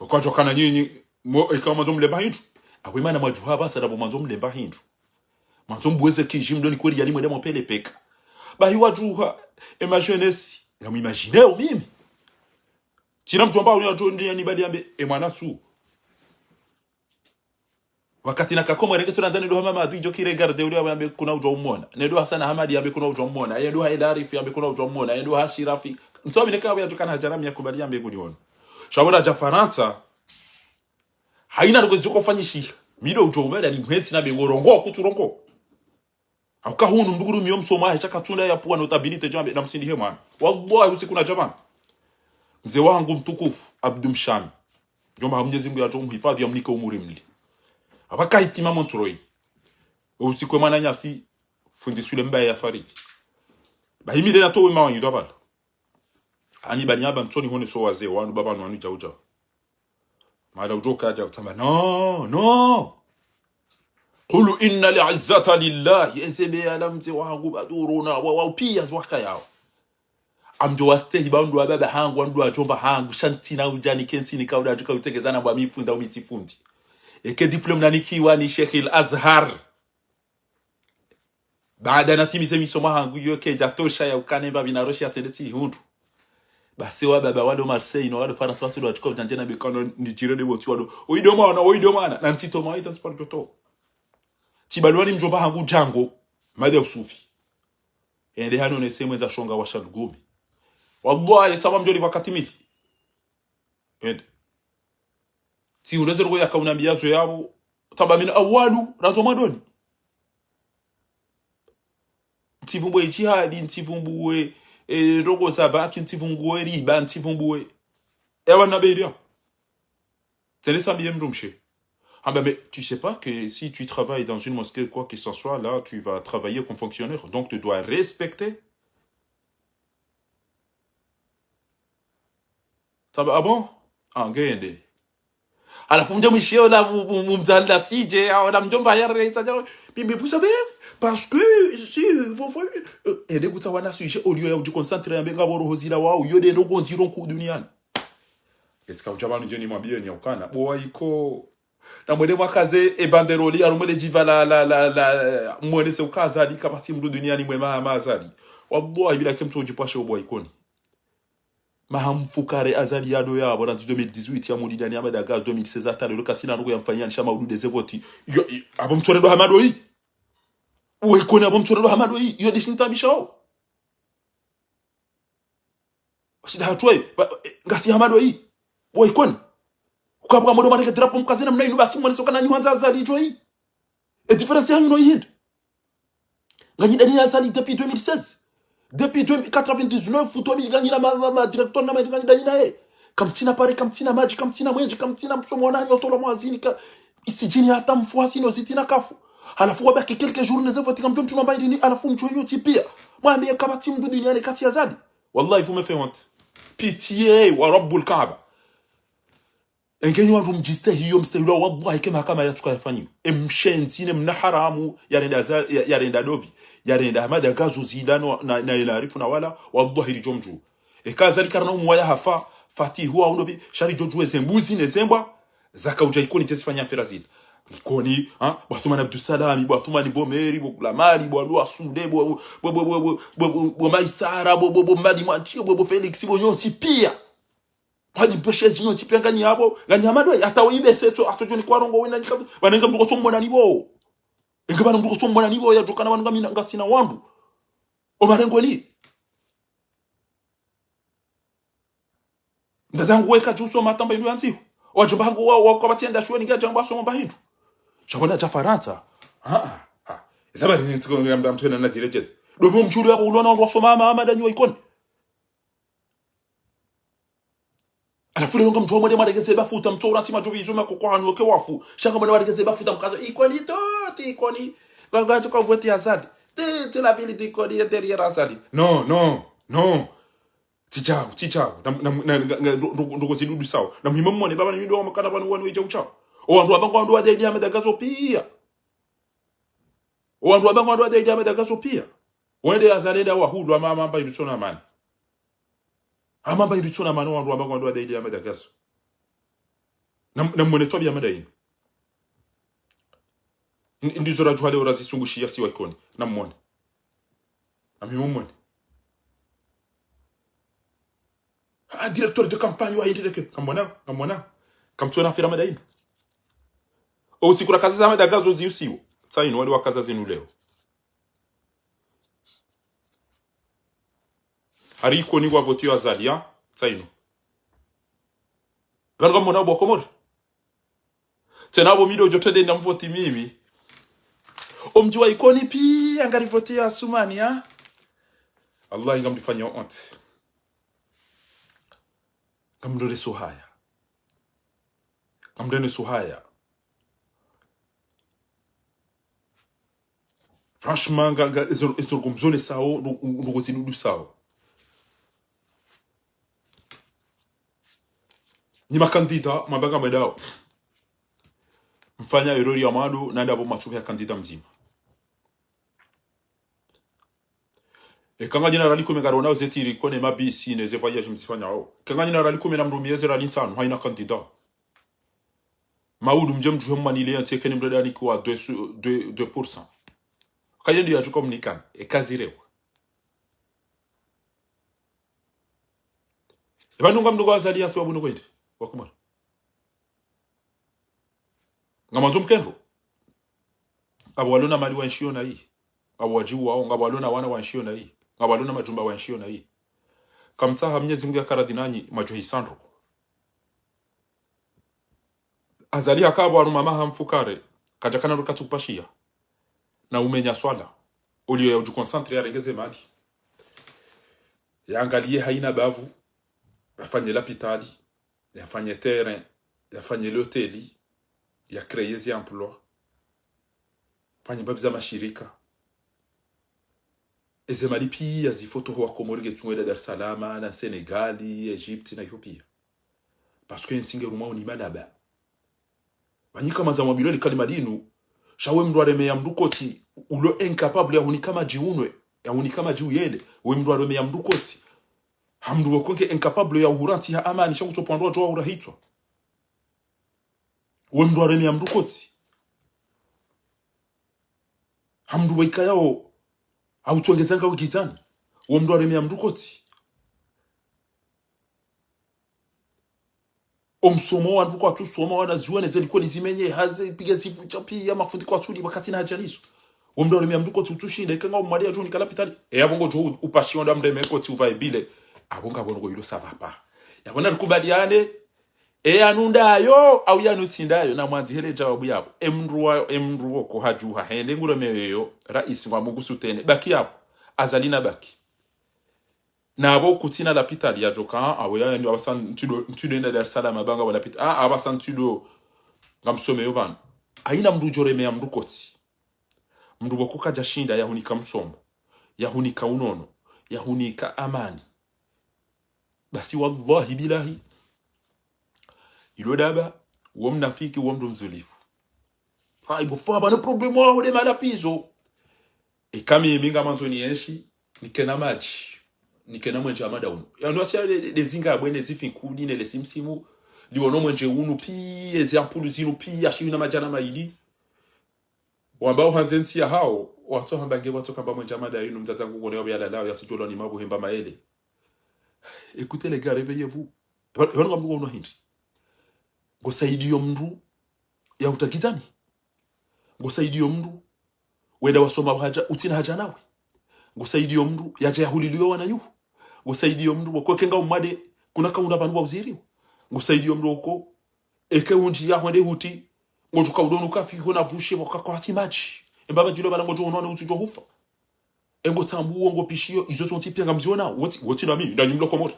Wakadjo kana nyinyi, mo, eka mwandzo mlemba hindru. Apvo imana mwadjuha apvasa, ndapvo mwandzo mlemba hindru. Mwandzo mbuweze kidji mdoni kweli yali mwende mopele peka. Bahi wadjuha, e ma jeunesse, ngamu imagineo mimi. Tsina mdru amba unya djo ndi yani bali yambe, e mwana tsu. Wakati na kakoma reke tsuna ndzani ndo ha Mamadou idjo ki regarder uli yambe kuna udjo umona. Ne ndo Hassan Hamadi yambe kuna udjo umona. Ye ndo ha El Arif yambe kuna udjo umona. Ye ndo ha Shirafi. Ntsomi ne kawe ya djukana hadjara mi ya kubali yambe kuni ono. Sha pvo nadja Farantsa. Haina ndrongoo zidjo kofanyishiha. Mi ndo udjo umela ni mhetsi na bengo rongo kutsu rongo. Hauka hunu mdru nguru miyo msomo wahe sha katsunda ya pvwa notabilité djambe na msindihe mwana. Wallahi usiku na djamani. Mze wahangu mtukufu, Abdou Mshami. Djomba ha Mnyezi Mngu yadjo muhifadhwi yamnike umuri mli. Apvaka hitima Montreuil. Usiku we mwananyasi, fundi Sule Mbaye yafariki. Bahi mi nde natowe mawanyido apvala. Ani bani amba ntsoni hone so wazee wanu, baba wanu djau djau. Mada udjo kadja utsamba, non, non. قل إن العزة لله. Eze be ala mze wahangu baduruna, wa, wa upiya zi waka yao. Amdjo wastehi ba wandru wa baba hangu, wandru wa djomba hangu, sha ntsina udjani ke ntsini ka uda djuka utegezana bwa mi fundi au mi tsi fundi. Eke diplôme nanikiwa ni Sheikh al-Azhar. Baada natimize misomo hangu iyo kedja tosha ya ukane mbapvi na roshi ya tsende tsi hundru. Basi wa baba walo Marseille no walo Farantsa wasi ndo watsuka udjandje na bekano nidjire nde pvo tsi walo. Oyi ndo mwana, oyi ndo mwana. Na ntito mwana ita ntsiparo djoto. Tsibalwa ni mdjomba hangu Django. Mada usufi. Ende hano ne semwe za shonga wa shalugumi. Wallahi, tsamba mdjoli wakati mili. Ende. Tsi uleze rogo ya kaunambiya zo yapvo. Tsamba mina awalu, randzo mwandoni. Ntsivumbwe ijtihadi, ntsivumbwe, eh, rogo za baki, ntsivumbwe riba, ntsivumbwe. Ewa na beria. Tsende sambiye mdrumshe. Ah ben, mais tu sais pas que si tu travailles dans une mosquée, quoi que ce soit, là, tu vas travailler comme fonctionnaire. Donc, tu dois respecter. Tsamba, ah bon? Ah, ngende. Halafu mdje mwishiye ola mu-, mu-, mu-, mdzadze la tsidje, ola mdjomba ya reitsa djao. Mais, mais vous savez, parce que, si, vous, vous, euh, ende kutsaha wana sujet, au lieu ya udjiconcentrer, yambe ngapvo roho zilawa, yo nde ndo ngondziro nkuu duniani. Est-ce que udja pvanu djeni mwambiyeni ya ukana, bo wa iko. Na mwende mwakaze e banderole, harumwa le djiva la, la, la, la, mwonese uka Azali kapvatsi mndru duniani mwema hama Azali. Wallahi, bila ke mtsodjipvashe o bo wa Ikoni. Maha mfukare Azali yado yapvo, randzi deux mille dix-huit, ya mulidani ya madagazo, deux mille seize, hata leo katsina ndrongo ya mfanyani sha maudu de ze voti. Yo, i-, apvo mtsore ndo hama doyi. Bo wa Ikoni apvo mtsore ndo hama doyi. Yo nde shintabishao. Washida hatwe, ba, eh, ngasi hama doyi. Bo wa Ikoni. Ukabwa modo mareke drapeau mkaze namna inu basi mwonese ukana nyi hwandza Azali djoyi. E différence yanyu no ihindi. Nganyi dani na Azali depuis deux mille seize. Depuis deux mille, quatre-vingt-dix-neuf ou deux mille nganyi na ma, ma, ma directeur na ma nganyi dani naye. Kamtsina pare, kamtsina madji, kamtsina mwenje, kamtsina msomo wana hanyo tolo mwazini ka. Isidjini hata mfuasi no zitina kafu. Halafu wabaki quelques jours ne ze voti kamdjo mtuma mbayirini, halafu mdjuwe nyontsi piya. Mwambiye kapvatsi mndru duniani katsi Azali. Wallahi, vous me faites honte. Pitié, wa Rabbul Kaaba. Engenyi wandru mdjistehi yo mstehi ula, wallahi, ke mahakama yatsuka yafanyiwa. E mshenzi ne mna haramu, yarenda Aza-, ya-, yarenda dobi, yarenda Hamada Gazo zila no, na, na Elarifu na wala, wallahi ridjo mdjuwa. Eka Azali karina umwaya hafa, Fatihu wa unobi, sha ridjo djuwa ze mbuzi ne ze mbwa, zaka udja Ikoni dje zifanya affaire zila. Ikoni, ha? Bo Athumani Abdusalami, bo Athumani Bomeri, bo Gulamali, bo Alua Sunde, bo, bo Maisara, bo, bo, bo Madi Mwantiyo, bo, bo Felix, bo nyontsi piya. Mwadjipveshe zinyo ntsi piya nganyi yapvo, nganyi hama doyi, hata wo ibe setso, hata djoni kwa rongo wena nika, pvanu nge mndru kotso mwona ni pvo. Enge pvanu mndru kotso mwona ni pvo, ya djokana pvanu ngami na, ngasina wandru. O marengweni. Ndazangu weka djuso matamba inu ya ntsihu. Wadjomba hangu wa, wa kwa batsienda shuleni nge djambo asoma mba hindru. Sha pvona dja Farantsa. Ha, ha, ha. Eza bari ni ntsiko nge mda mtwena na djirejezi. Dobi mdjulu yapvo ulona wandru wasoma hama, hama danyi wa Ikoni. Halafu leo ngamdjo mwende mwaregeze bafuta, mtso uranti madjubi izo makoko hanyu ke wafu. Sha ngamwende mwaregeze bafuta mkaza, Ikoni toti, Ikoni. Nga, nga, tuka vote ya Azali. Te, te la ville d'Ikoni est derrière Azali. Non, non, non. Tsi djao, tsi djao. Na, na, na, na, na, ndo, ndo, ndo ko zidudu sawo. Na muhima mwone, baba ni ndo wa makana pvanu wanu idja udjao. O wandru wamba ngwandru wa Idi Ahmed Gazo piya. O wandru wamba ngwandru wa Idi Ahmed Gazo piya. Wende Azali nda wahulu hama, hama mba ilutsona amani. Hama mba ilutsona amani o wandru wamba ngwandru wa Idi Ahmed Gazo. Na, na mwone twabiya mada inu. N-, ndizo radjuha leo razisungushiya si wa Ikoni. Na mwone. Na mi mwone. Ah, directeur de campagne wa hindri deke. Kamwona, kamwona. Kamtsona affaire mada inu. O usiku rakaza za Hamada Gazo ziusiwo. Tsa inu wali wakaza zinu leo. Hari Ikoni wa voti yo Azali, ha? Tsa inu. Pvanu kamwona bo Komori. Tsena bo mi ndo djo tende na mvoti mimi. O mdji wa Ikoni piya ngari voti ya Asumani, ha? Allah, ngamdifanya honte. Ngamdone so haya. Ngamdone so haya. Franchement, nga, nga, ezo, ezo ngomzone sawo, ndo, ndo ko zidudu sawo. Nyi makandida, mwamba ngamwendao. Mfanya erreur ya mwando, nanda bo matsuhe ya kandida mdzima. Eka nganyi na rali kume ngarona ozeti ri kone mabisi ne ze voyage mzifanyao. Eka nganyi na rali kume na mndru mi eze rali ntsanu, hayina kandida. Maudu mdje mdjuhe mwanile ya ntsi eke ni mndru dani kwa deux, deux, deux pour cent. Kayendi ya djuka mnikani, eka zirewa. Eba nunga mndru kwa Azali ya sababu nukwende. Wakumana. Ngamwandzo mkendro. Ngapvo walona mali wa ntsi yo na yi. Ngapvo wadjiwao, ngapvo walona wana wa ntsi yo na yi. Ngapvo walona majumba wa ntsi yo na yi. Kamtsaha Mnyezi Mngu ya karadhi nanyi, madjuhi sandro. Azali haka pvo haruma maha mfukare, kadjakana ndo katsu kupashiya. Na umenya swala. Oliyo ya udju concentré ya rengeze mali. Ya angaliye hayina bavu, ya fanye lapitali, ya fanye terrain, ya fanye loteli, ya créer zi emploi, fanye mbapvi za mashirika. Eze mali piya zifotohwa Komori nge tsungo eda Dar es Salaam, na Sénégal, Égypte, na Ethiopie. Parce que yentsi nge rumwa uni malaba. Pvanyika mandza mwambilwe le kalima linu. Sha we mndru aremeya mndru kotsi, ulo incapable ya hunika madji unwe, ya hunika madji uyele. We mndru aremeya mndru kotsi. Ha mndru woko nge incapable ya uhura ntsi ha amani, sha kutsopvandrwa djo wa hura hitswa. We mndru aremeya mndru kotsi. Ha mndru waikayao, ha utsongeza nga wigizani. We mndru aremeya mndru kotsi. Omsomo wandru kwatsu soma, wanazioni ze likoli zimenye, hazi pige zifu tsa piya, mafundi kwatsu li wakati na hadja nizo. We mndru aremeya mndru kotsi utsushinda, eka nga umwade ya djo hunika lapitali. E yapvo ngodjo u-, upashiwa nda mreme kotsi uvae bile. Apvo ngapvo ngo ilo ça va pas. Yapvo narikubaliane, e yanu ndayo, au yanu tsi ndayo, na mwandzi hele djawabu yapvo. E mndru wa, e mndru woko hadjuha, hende nguremeyo, raisi ngwa Mungu sutene, baki yapvo. Azali na baki. Na apvo kutsina lapitali ya djoka, awe ya ndio apvasa ntsido, ntsido enda Dar es Salaam, apvanga wa lapitali, ah, apvasa ntsido, ngamsomeyo pvanu. Haina mndru djo remeya mndru kotsi. Mndru woko kadjashinda ya hunika msomo, ya hunika unono, ya hunika amani. Basi wallahi billahi. Ilo daba, wo mnafiki, wo mndru mdhwalifu. Ha, ibo fa, pvana problème waho de malapizo. Eka mi, mi ngamandzo nienshi, nikena madji, nikena mwenje wa mada unu. Yanu wasi ya le, le, le zinga bwene zifi nkudi ne le simsimu, liwono mwenje unu piya, ezi ampulu zinu piya, shiwi na madjana mayili. Wamba uhandze ntsi yahao, watso hamba nge watso kamba mwenje wa mada yinu mdzadze ngu ngone wa biyala lao, yatsi djolwa ni mabu hemba maele. Écoutez les gars, réveillez-vous. Pvanu, pvanu ngamngu ono hindri. Ngo saidiyo mndru ya utagizani. Ngo saidiyo mndru wenda wasoma hadja, utsina hadja nawe. Ngo saidiyo mndru yadja yahuliliyo wananyuhu. Ngo saidiyo mndru woko eka nga umwade, kuna kaunda pvanu wa uziriwa. Ngo saidiyo mndru woko, eke undji ya hwende huti, ngodjo kaudonu kafi hona vushe waka kwa hati madji. Emba madji lo pvala ngodjo ono wana utsudjo hufa. Engo tsambu wo ngo pishiyo, izo zontsi piya ngamziona, woti, woti nami, ndanyi mlo Komori.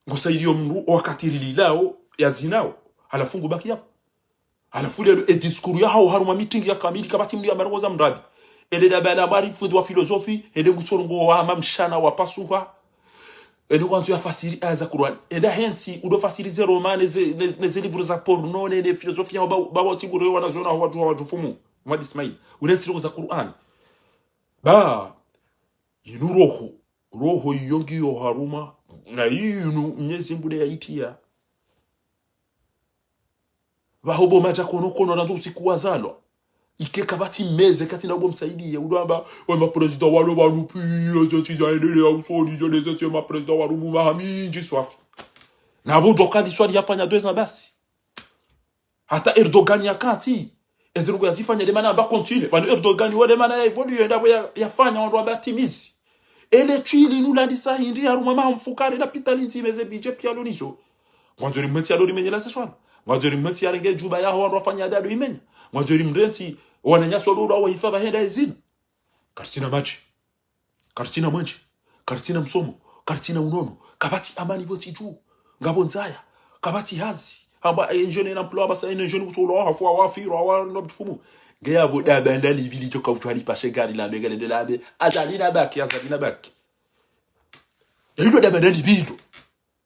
Ngo saidiyo mndru, o wakati rililao, ya zinao. Halafu ngu baki yapvo. Halafu lelo, e discours yahao harumwa meeting ya kamili, kapvatsi mndru ya marongoza mradi. Ele daba la bari fundi wa filozofi, ele ngutsorongowa hama mshana wa pasuha. Ele ngwandzo ya fasiri aya za Qur'an. Enda hentsi, udo fasiri ze Roma, ne ze, ne, ne ze livre za porno, ne, ne filozofi ya ba, ba, ba, tibure wana zona, hawadju, hawadju fumu. Mwadi Ismail. Unentsi roho za Qur'an. Ba, inu roho. Roho iyo ngiyo harumwa, na inu Mnyezi Mngu nde ya itiya. Pvaho bo madja kono kono randzo usiku wazalwa. Ike kapvatsi meze kati na ubo msaidiye. Udo amba, we ma président walo pvanu piya, zentsi za endelea usoni, zene zentsi ma président warumu maha mindji swafi. Na bo djoka liswali yafanya deux ans basi. Hata Erdogan yakati, ezi ndrongoo yazifanya de mana amba continue. Pvanu Erdogan wo de mana ya évoluer, enda pvo ya, yafanya wandru wamba timizi. Ele tshili nulandisa hindri harumwa maha mfukare lapitali ndzima ze budget piya lo nizo. Ngwandzo ri mrentsi ya lo rimenyela ze swala. Ngwandzo ri mrentsi ya renge djuba yaho wandru wafanya ada do imenya. Ngwandzo ri mrentsi wananyasi walo ndo wahifa pvahenda ezina. Karitsina madji. Karitsina mwenje, karitsina msomo, karitsina unono, kapvatsi amani pvo tsi dju, ngapvo ndzaya, kapvatsi hazi. Hamba, eh, jeune na emploi, basa, eh, jeune kutsola, hafu, hawa, firo, hawa, no mtufumu. Nge yapvo daba ndani pvili djoka utwali pashe gari la mega lende la be, Azali na baki, Azali na baki. Ya ilo daba ndani pvilo.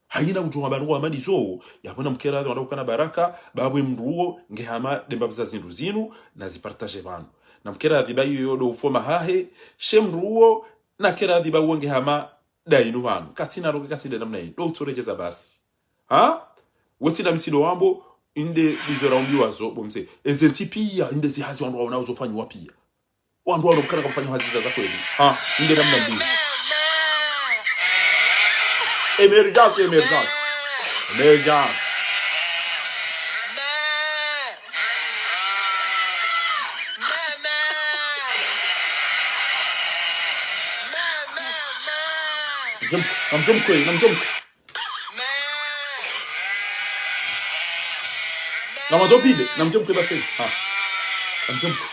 Haina udjo hamba ndrongoo hama ndizo, yapvo namkere radhi wandru ukana baraka, ba pvo e mndru uwo, nge hama de mbapvi za zindru zinu, na zipartage pvanu. Namkere radhi ba iyo do ufoma hahe, she mndru uwo, nakere radhi ba uwo nge hama da inu pvanu. Katsina roke katsina namna inu, do utsoredjeza basi. Ha? Wetsi na misido wambo, inde bizo raumbiwa zo, bo mze. Eze ntsi piya, inde zihazi wandru waona uzo fanyiwa piya. Wandru wano mkana kamfanya hazi za kweli. Ha, inde namna mbili. Émergence, émergence. Émergence. Namdjom-, namdjomkwe, namdjomkwe. Namdjomkwe bile, namdjomkwe basi. Ha. Namdjomkwe.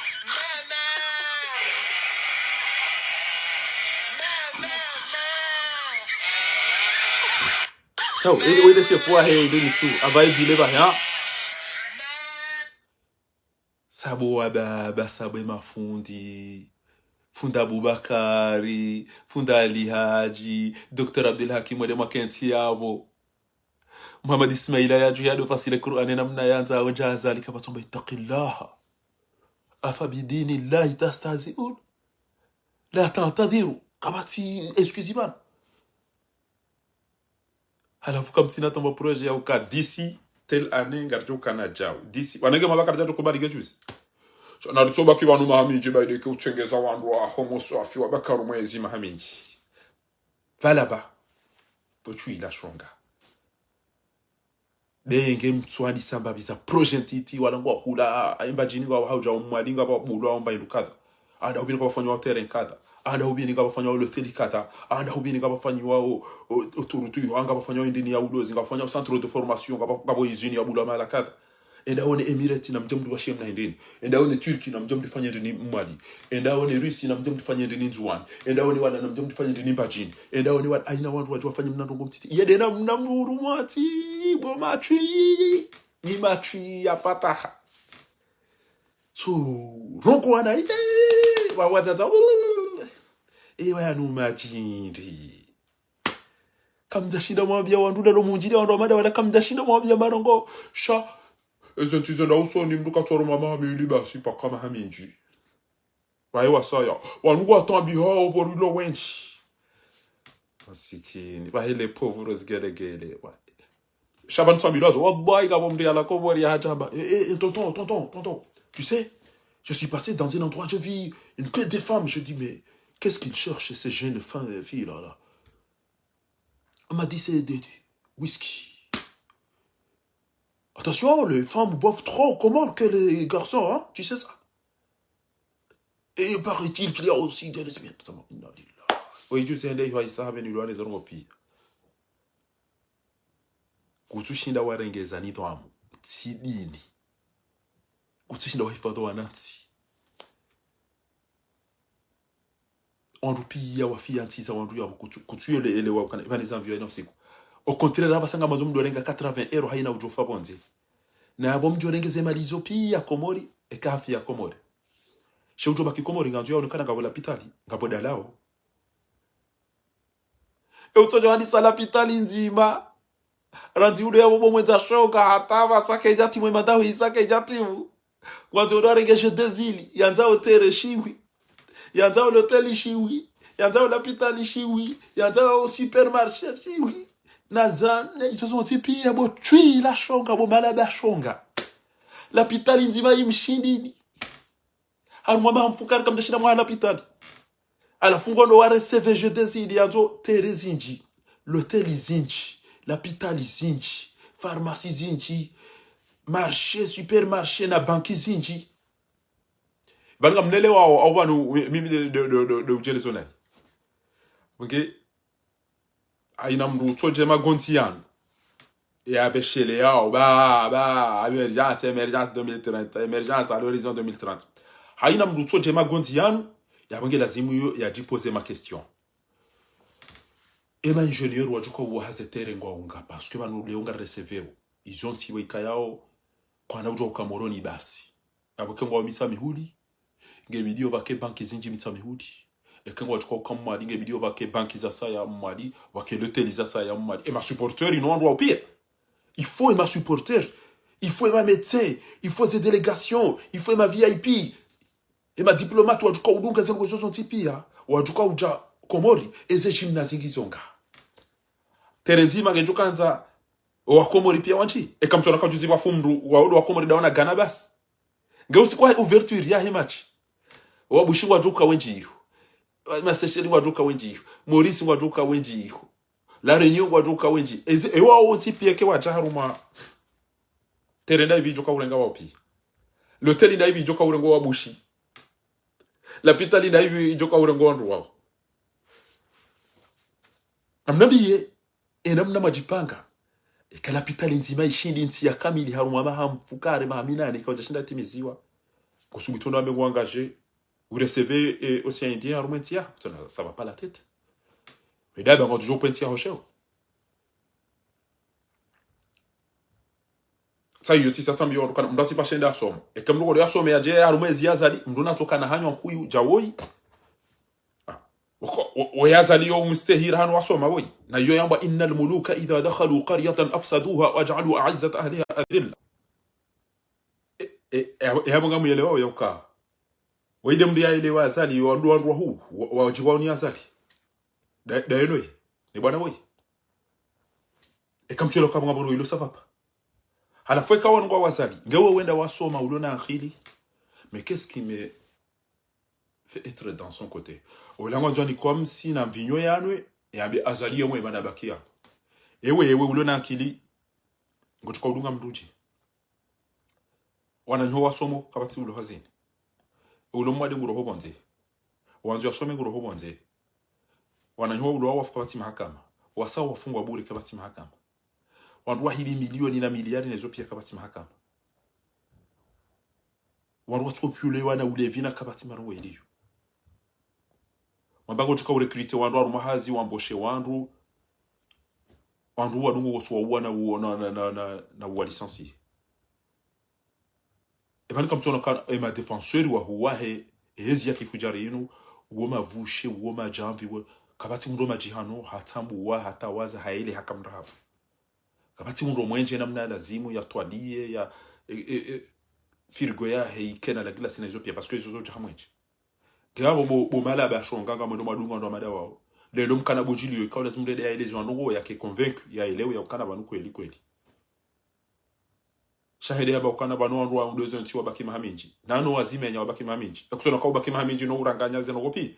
Sawa, ele, ele chef wahe, ele nisu. Amba e bile ba, ha. Sabo wa baba, sabo e mafundi, fundi Abubakari, fundi Ali Haji, Docteur Abdul Hakim, wende mwakentsi yapvo. Muhammad Ismaila yadjo yado fasile Kur'ani namna yandza, wendja Azali kapvatsamba: اتق الله، أفبدين الله تستهزئون؟ لا تعتذروا. Kapvatsi excuse pvanu. Halafu kamtsina tamba projet ya uka d'ici telle année ngaridjo kana djau. D'ici, wanenge mabaka ridjadjo kubali nge juzi. So, na ritsobaki pvanu maha mindji, baide ke utsengeza wandru wa homo swafi wabaka harumwa ezi maha mindji. Pvala ba. Otswila shonga. Be nge mtswadi samba biza projet ntiti, wala ngwa hula, a, a, Mbadjini ngwa haudja Mwali ngapvwa bulwa omba indu kadha. Anda hubini ngapvwa fanywa terrain kadha. Anda hubini ngapvwa fanywa l'hôtel kadha. Anda hubini ngapvwa fanywa o, o, autoroute yo, ngapvwa fanywa indini ya ulozi, ngapvwa fanywa centre de formation, ngapvwa, ngapvwa usine ya bulwa mahala kadha. Enda one Emirates na mdje mdru wa shemna na hindini. Enda one Turki na mdje mdru fanye ndini Mwali. Enda one Rusi na mdje mdru fanye ndini Ndzuwani. Enda one wala na mdje mdru fanye ndini Mbadjini. Enda one wala, haina wandru wadjo wafanye mna ndrongo mtiti. Iye dena mna mdru mwatsi, bo matswi. Ni matswi ya fataha. So, rongo wana, eh, wa, wa, wa, wa, eh, wa, yanu madjindi. Kamdjashinda mwambia wandru dalo mundjili wandru wamada wala kamdjashinda mwambia marongo. Sha, eze ntsi zenda usoni mdru katwaro mama hamili basi paka maha mindji. Waye wasaya. Wanu watambi hao porilo wendji. Masikini. Wahe le pauvre zigelegele. Wa- Shaban Twambilazo. Wallahi, kapvo mdru yala Komori ya hadjamba. Eh, eh, eh, tonton, tonton, tonton. Tu sais, je suis passé dans un endroit, j'ai vu une queue de femmes. Je dis, mais qu'est-ce qu'ils cherchent, ces jeunes femmes, filles là, là? On m'a dit, c'est des whisky. Attention, les femmes boivent trop aux Comores que les garçons, hein, tu sais ça. Et il paraît-il qu'il y a aussi des lesbiennes. Inna lillahi. Oyi juzi ende iho isa habe ni lwane zarongo pia. Kutsushinda warengeza nidhwamu. Tsi dini. Kutsushinda wahifadhwi wanantsi. Wandru pia wafiya ntsi za wandru yapvo kutsu-, kutsuyole ele wa kana, ipvani zamvi wa ina usiku. Au contraire, apvasa ngamazo mdjo renga quatre-vingts euros haina udjofa pvondze. Na yapvo mdjo renge ze mali zo pia Komori, eka hafiya Komori. She udjo baki Komori ngandzo yaonekana ngapvo lapitali, ngapvo dalao. E utsodjo hadisa lapitali ndzima. Randzi udo yapvo bo mwendza shonga, hata apvasa kedja timu, emadaho isa kedja timu. Ngwandzo udo arenge Jeux des Îles, yandza o terrain shiwi. Yandza o l'hôtel shiwi. Yandza o lapitali shiwi. Yandza o supermarché shiwi. Na zane, izo zontsi pia bo tswi la shonga, bo malaba shonga. Lapitali ndzima imshindini. Harumwa maha mfukare kamdjashinda mwa lapitali. Halafu ngwandro wa recevoir Jeux des Îles, yandzo terrain zindji, l'hôtel zindji, lapitali zindji, pharmacie zindji, marché, supermarché na banki zindji. Pvanu ngamnelewao, au pvanu, mimi de, de, de, de, de udjelezo nayi. Mnge, haina mdru utsodje magondzi yanu. Ya beshele yao, ba, ba, émergence, émergence deux mille trente, émergence à l'horizon deux mille trente. Haina mdru utsodje magondzi yanu, yapvo nge lazimu yo yadjipoze ma question. Ema ingénieur wadjuka uwaha ze terrain ngwaunga, parce que pvanu leo ngarecevoir o. Izo ntsi waikayao, kwana udjo uka Moroni basi. Yapvo ke ngwao Mitsamihuli, nge bidio pvake banki zindji Mitsamihuli. Eke ngwadjuka uka Mwali, nge bidio pvake banki zasaya Mwali, pvake l'hôtel zasaya Mwali. Ema supporters, ino wandru wao pia. Il faut ema supporters, il faut ema médecins, il faut ze délégations, il faut ema V I P. Ema diplomates wadjuka udunga ze ndrongo zontsi pia, wadjuka udja Komori, eze gymnase ngizo nga. Terrain ndzima ngendjo kandza, wa Komori pia wandji. Eka mtsona kajuzi pvafu mdru, wa, wa Komori dawana gana basi. Nge usiku wa ouverture yahe match. Wa Bushi ngwadjuka wendji iho. Wa, ma Seychelles ngwadjuka wendji iho. Maurice ngwadjuka wendji iho. La Réunion ngwadjuka wendji. Ezi, ewa wontsi pia ke wadja harumwa. Terrain nda ibi idjoka urenga wao pia. L'hôtel nda ibi idjoka urenga wa Bushi. Lapitali nda ibi idjoka urenga wandru wao. Amnambiye, ena mna madjipanga. Eka lapitali ndzima ishindi ntsi ya kamili harumwa maha mfukare, maha minane, eka wadjashinda timiziwa. Kusubu itondo ame ngwa engagé, u recevoir, eh, Océan Indien harumwa ntsi ya. Ça, ça va pas la tête. Edaba ngwa toujours pwe ntsi ya hosheo. Sa iyo tsi sa sambi yo kana, mdru atsi pashenda asoma. Eka mdru kodo yasome yadje harumwa ezi ya Azali, mdru natsoka na hanywa nkuyu, djawoyi. Ah, oko, Wo, wo ye Azali yo mstehira hanu wasoma woyi. Na yo yamba: إن الملوك إذا دخلوا قرية أفسدوها وجعلوا أعزة أهلها أذلة. E, e, e, e, abo ngamuyelewa wo yauka. Woyi nde mndru yaelewa Azali, yo wandru, wandru wahu, wa, wadjiwa ni Azali. Da, da yeno ye. Ni bwana woyi. Eka mtsuelewa kamba ngamwono ilo sa pvapva. Halafu eka wanu ngwa Azali. Nge we wenda wasoma ulo na ankili. Mais qu'est-ce qui me fait être dans son côté ? Ola ngwandzo ni comme si na mvinyo yanwe, yambe Azali yemwe mana bakia. Ewe, ewe ulo na ankili, ngotsuka udunga mndru dje. Wananyaho wasomo kapvatsi ulo hazini. Ulo mwade nguroho pvondze. Wandzo wasome nguroho pvondze. Wananyaho ulo wafu kapvatsi mahakama. Wasaya wafungwa bure kapvatsi mahakama. Wandru wahibi milioni na miliari nezo pia kapvatsi mahakama. Wandru watsokiulewa na ulevi na kapvatsi marongo yeliyo. Mwamba ngotsuka urecruter wandru harumwa hazi, wamboshe wandru. Wandru wadungu wotsu wauwa na u-, na, na, na, na, na uwa licencier. Epvanu kamtsuona kana, e madéfenseurs wahuwahe, e hezi ya kifudjari inu, uwo mavushe, uwo madjamvi, uwo, kapvatsi mndru madjihano, hatambuwa, hatawaza, haele, haka mndru hafu. Kapvatsi mndru mwendje namna lazimu, ya twaliye, ya, e, e, e, frigo yahe, ikena la glasi na izo pia, parce que izo zodja ha mwendje. Nge abo bo, bo mala ba shonga ngamwendo mwadunga ndo mada wao. Lelo mkana bundjiliyo ikao lazimu ndede yaeleze wandru ngo yake convaincu, yaelewe ya ukana pvanu kweli kweli. Sha hende yamba ukana pvanu wandru wa ndo ezo ntsi wabaki maha mindji. Nano wazimenya wabaki maha mindji. Yakusona ka ubaki maha mindji no uranganya zeno kopi.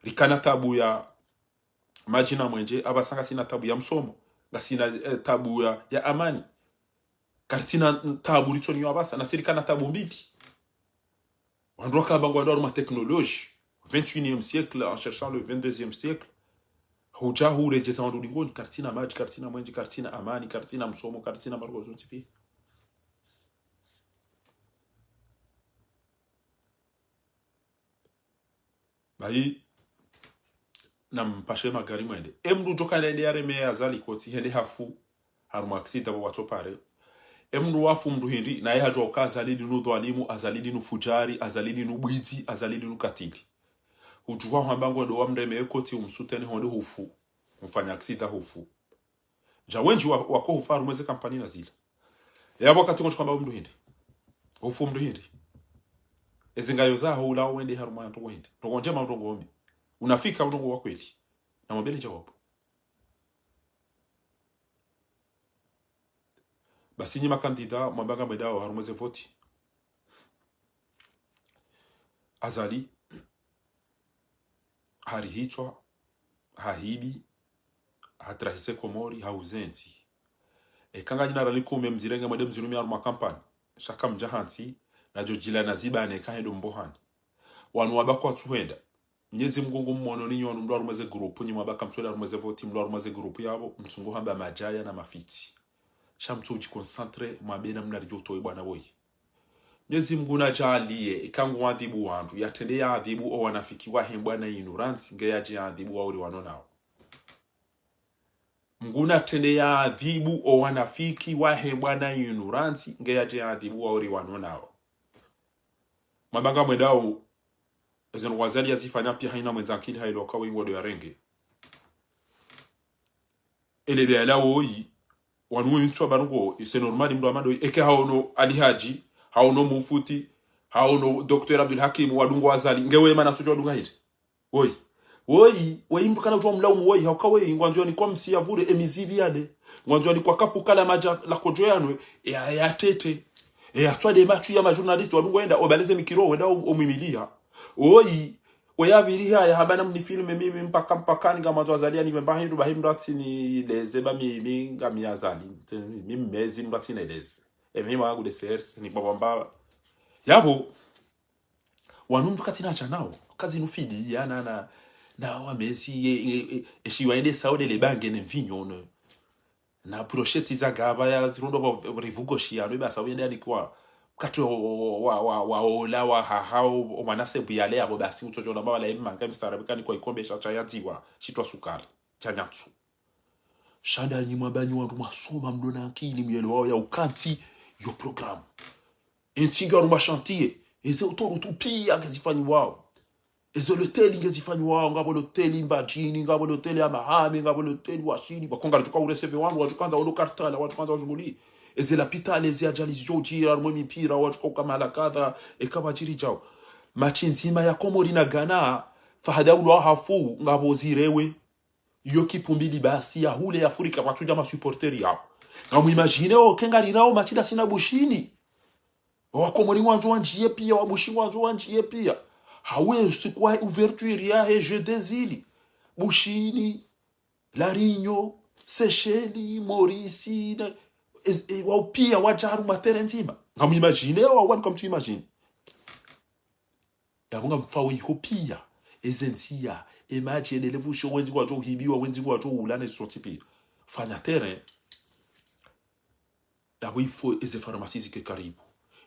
Rikana tabu ya madji na mwendje, apvasa ngasina tabu ya msomo. Ngasina, eh, tabu ya, ya amani. Karitsina tabu ritsoniyo apvasa, nasi rikana tabu mbili. Wandru wakamba ngwandao harumwa technologie, vingt et unième siècle, en cherchant le vingt-deuxième siècle. Hudja huredjeza wandru dingoni, karitsina madji, karitsina mwendje, karitsina amani, karitsina msomo, karitsina marongo zontsi pia. Bahi, nampashe magari mwende. E mndru djoka nende yareme Azali kotsi, hende hafu, harumwa accident pvo watso pare. E mndru wafu mndru hindri, naye hadjua uka Azali linu dhwalimu, Azali linu fudjari, Azali linu bwidzi, Azali linu katili. Hudjua hwamba ngwendo wamreme kotsi umsutene honde hufu. Mfanya accident hufu. Dja wendji wa, wako hufa harumwa ze kampani na zila. Yapvo wakati ngotsi kwamba mndru hindri. Hufu mndru hindri. Ezi ngayo zaho ula wende harumwa ntrongo hindri. Ntrongo ndjema ntrongo mbi. Unafika ntrongo wa kweli. Na mwambeni djawabu. Basi nyi makandida mwamba ngamwendao harumwa ze voti. Azali, harihitswa, hahibi, hatrahise Komori, hauze ntsi. Eka nganyina rali kume mzirenge mwende mzirumia harumwa kampani. Sha kamdja hantsi, nadjo djila na zibane kahendo mbohani. Wanu wabaki watsuhenda. Mnyezi Mngu ngumwono ninyi wanu mlo harumwa ze groupe, nyi mwabaki mtsuhenda harumwa ze voti, mlo harumwa ze groupe yapvo, mtsungu hamba madjaya na mafitsi. Sha mtsu djiconcentrer, mwambe namna ridjo utowe bwana woyi. Mnyezi Mngu nadjaaliye, ika nguadhibu wandru, yatrende yaadhibu o wanafiki wahe mbwana inu, randzi nge yadje yaadhibu wao riwanao nao. Mngu natrende yaadhibu o wanafiki wahe mbwana inu, randzi nge yadje yaadhibu wao riwanao nao. Mwamba ngamwendao, ezinu Azali yazifanya pia haina mwendza ankili hailo ka wengi wado yarenge. Ele bela woyi, wanu wengi ntsu wa barungo, c'est normal mndru amado, eke haono Ali Hadji, haono Mufti, haono Docteur Abdul Hakim, wadungo Azali, nge we mana sudjo wadunga hindri. Woyi. Woyi, woyi mndru kana udjua mlaumu woyi, hauka woyi, ngwandzo yanikwa msi ya vure, e mizili yade. Ngwandzo yanikwa kapu kala madja la kodjo yanwe, ya, ya tete. E ya tswade matsu ya ma journaliste, wadungo wenda, obaleze mikiro, wenda o, omwimilia. Woyi, woyi apviri haya, hamba namnifilme mimi mpaka, mpaka, ni ngamwandzo Azali yanipve mba hindru, ba hindru atsi nileze ba mimi, ngami Azali. Mimi mezi mndru atsi nileze. E mimi wangu de sers, ni baba mbaba. Yapvo, wanu mndru katsina sha nao, kazi nufidi, ya na, na, na wamezi, e, e, e, e, shiwa ende saode le bange ne mvinyo, ne. Na brochette za gaba ya zirondo ba rivugo shi, ya no iba saode ande anikwa. Kati wa, wa, wa, wa, wa ola, wa haha, o, o mwana sebu yale, abo basi utsodjo na mawala emanga, mstarabu kanikwa ikombe sha, sha ya dziwa, shitwa sukari, sha nyatsu. Sha nda nyi mwamba nyi wandru mwasoma mlo na ankili muyelewao ya ukantsi yo programme. Entsi ngiyo harumwa chantier. Eze autoroute pia ngezifanyiwao. Eze loteli ngezifanyiwao, ngapvo loteli Mbadjini, ngapvo loteli ya Mahame, ngapvo loteli Washili. Pvako ngaridjo uka ureseve wandru, wadjo uka wandza walo Kartala, wadjo uka wandza wazunguli. Eze lapitali, eze ajali zidjo udjiri, harumwa emipira, wadjo uka uka mahala kadha, eka pvadjiri djao. Matshi ndzima ya Komori na Ghana, Fahad Aoulo hafu, ngapvo zirewe. Iyo kipu mbili basi ya hule ya Afrika, pvatsudja masupporters yao. Ngamwimagine, oke ngarirao matshi ndasi na Bushini. Wakomori ngwandzo wandjiye pia, Wabushi ngwandzo wandjiye pia. Hau usiku wa ouverture yahe Jeux des Îles. Bushini, La Réunion, Seychelles, Maurice, na, e, e, wao pia wadja harumwa terrain ndzima. Ngamwimagine, wao wanu kamtsu imagine. Yapvo ngamfao iho pia. Eze ndziya, emadji, ene levusho, wendji ngwadjo uhibiwa, wendji ngwadjo ula na isontsi pia. Fanya terrain. Yapvo ifo eze pharmacie zike karibu.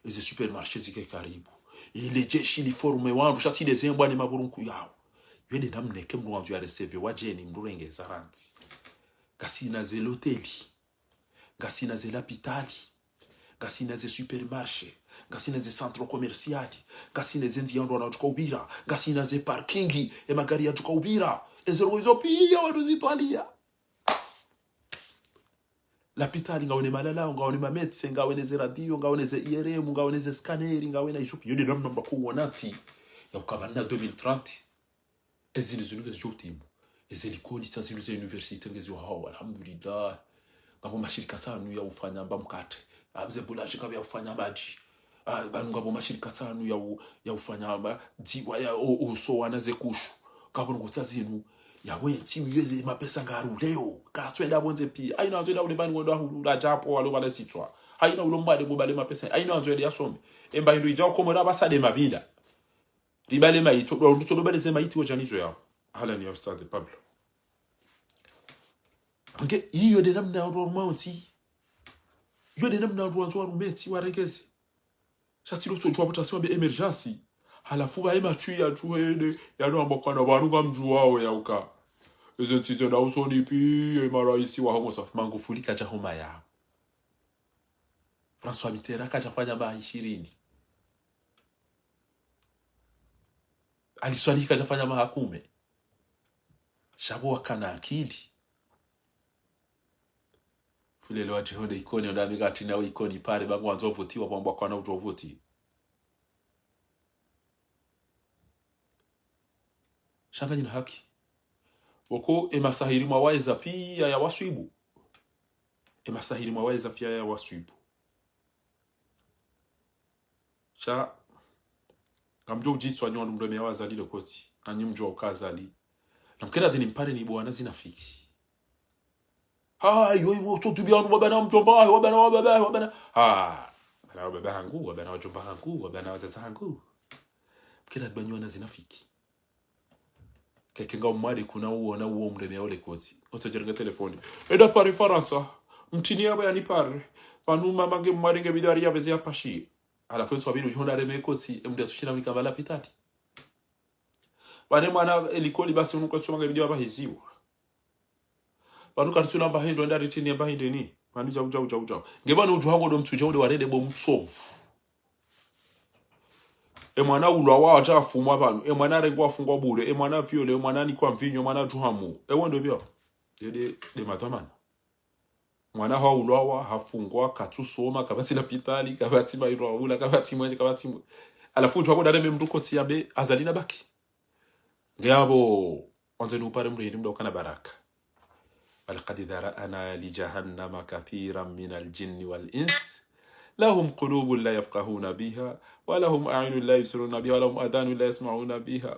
Eze supermarché zike karibu. Ele jeshi liforme wandru, sha tsi leze mbwa ne maburunku yao. Yo nde namna eke mndru wandzo ya recevoir wadjeni, mndru renge za randzi. Ngasina ze loteli. Ngasina ze lapitali. Ngasina ze supermarché. Ngasina ze centre commercial. Ngasina ze ndziya wandru wanadjo uka upvira. Ngasina ze parking. Emagari yadjo uka upvira. Eze roho izo pia wandru zitwalia. Lapitali, ngawe ne malalao, ngawe ne mamédecin, ngawe ne ze radio, ngawe ne ze I R M, ngawe ne ze scanner, ngawe na izo pia. Yo nde namna mba kuwona tsi ya uka pvanu deux mille trente. Ezinu zinu ngezidjo utimu. Eze likoli tsa zinu ze université ngeziwahao, alhamdulillah. Ngapvo mashirika tsanu ya ufanya mba mkatre. Apvo ze boulangerie ngapvo ya ufanya madji. Ah, pvanu ngapvo mashirika tsanu ya u-, ya ufanya ma-, dziwa ya u-, usowa na ze kushu. Ngapvo nungo tsa zinu. Yawe ntsi uye ze mapesa ngaruleo. Katswenda pvondze pia. Haina wandzo enda ule pvanu ngwendo hula djapvo walo pvale sitswa. Haina ulo mbade ngubale mapesa. Haina wandzo ende yasome. Emba hindru idjao Komori apvasa nde mapvinda. Ribale maiti, ndo, ndo, ndo bale ze maiti wadjanizo yao. Ahlan ya Ustadh Pablo. Nge, iyo nde namna wandru warumao ntsi. Iyo nde namna wandru wandzo warume ntsi, waregeze. Sha tsi lo tsodjuwa pvo tasi wambe émergence. Halafu pvahe matswi ya tsuhende, yanu amba ukana pvanu ngamdjuwao ya uka. Eze ntsi zenda usoni pia, emaraisi waho ngo safi. Magufuli kadja homa yao. François Mitterrand kadja fanya maha ishirini. Ali Swalihi kadja fanya maha kume. Sha pvo wakana akili. Fulele wadjihonde Ikoni, onda mi kati nawe Ikoni pare, pvangu wandzo votiwa, pvambwa kwana udjo voti. Sha nganyina haki. Woko emasahiri mwawaeza pia ya waswibu. Emasahiri mwawaeza pia ya waswibu. Sha, ngamdjo udjitswa nyi wandru mreme ya Azali le koti. Nanyi mdjuwa uka Azali. Na mkera dhini mpare ni bwana zinafiki. Ha, yo, yo, tso tubi wandru wabana mdjomba, wabana, wabana, wabana. Ha, wabana wababa hangu, wabana wadjomba hangu, wabana wazaza hangu. Mkera dhiba nyi wana zinafiki. Keke nga umwade kuna uona uwo mreme ya ole koti. Oso djerenge telefoni. Eda pare Farantsa. Mtrini yapvo yani pare. Pvanu mama nge mwade nge bidi ari yapveze ya pashi. Halafu entsu wabidi udjihonda reme koti. Emndru ya tsushina wika pvala lapitali. Pvane mwana elikoli basi unu kwa tsoma nge bidi wapvahiziwa. Pvanu karitsula mba hindru, enda ritrini mba hindru ni. Pvanu djau, djau, djau, djau. Nge pvanu udjuha ngo ndo mtsu djau nde warende bo mtsovu. Emwana ulwa wa wadja afumwa pvanu. Emwana arengwa afungwa bure. Emwana viole, emwana nikwa mvinyo, emwana djuhamu. Ewo ndo pia. Nde, nde, nde madhwamana. Mwana haulwawa, hafungwa, katsusoma, kapvatsi lapitali, kapvatsi mairo aula, kapvatsi mwenje, kapvatsi mwe-, halafu udjuha ngo ndareme mndru koti yambe, Azali nabaki. Nge apvo, wandzo ni upare mndru hindri mndru ukana baraka. ولقد ذرأنا لجهنم كثيرا من الجن والإنس لهم قلوب لا يفقهون بها ولهم أعين لا يبصرون بها ولهم آذان لا يسمعون بها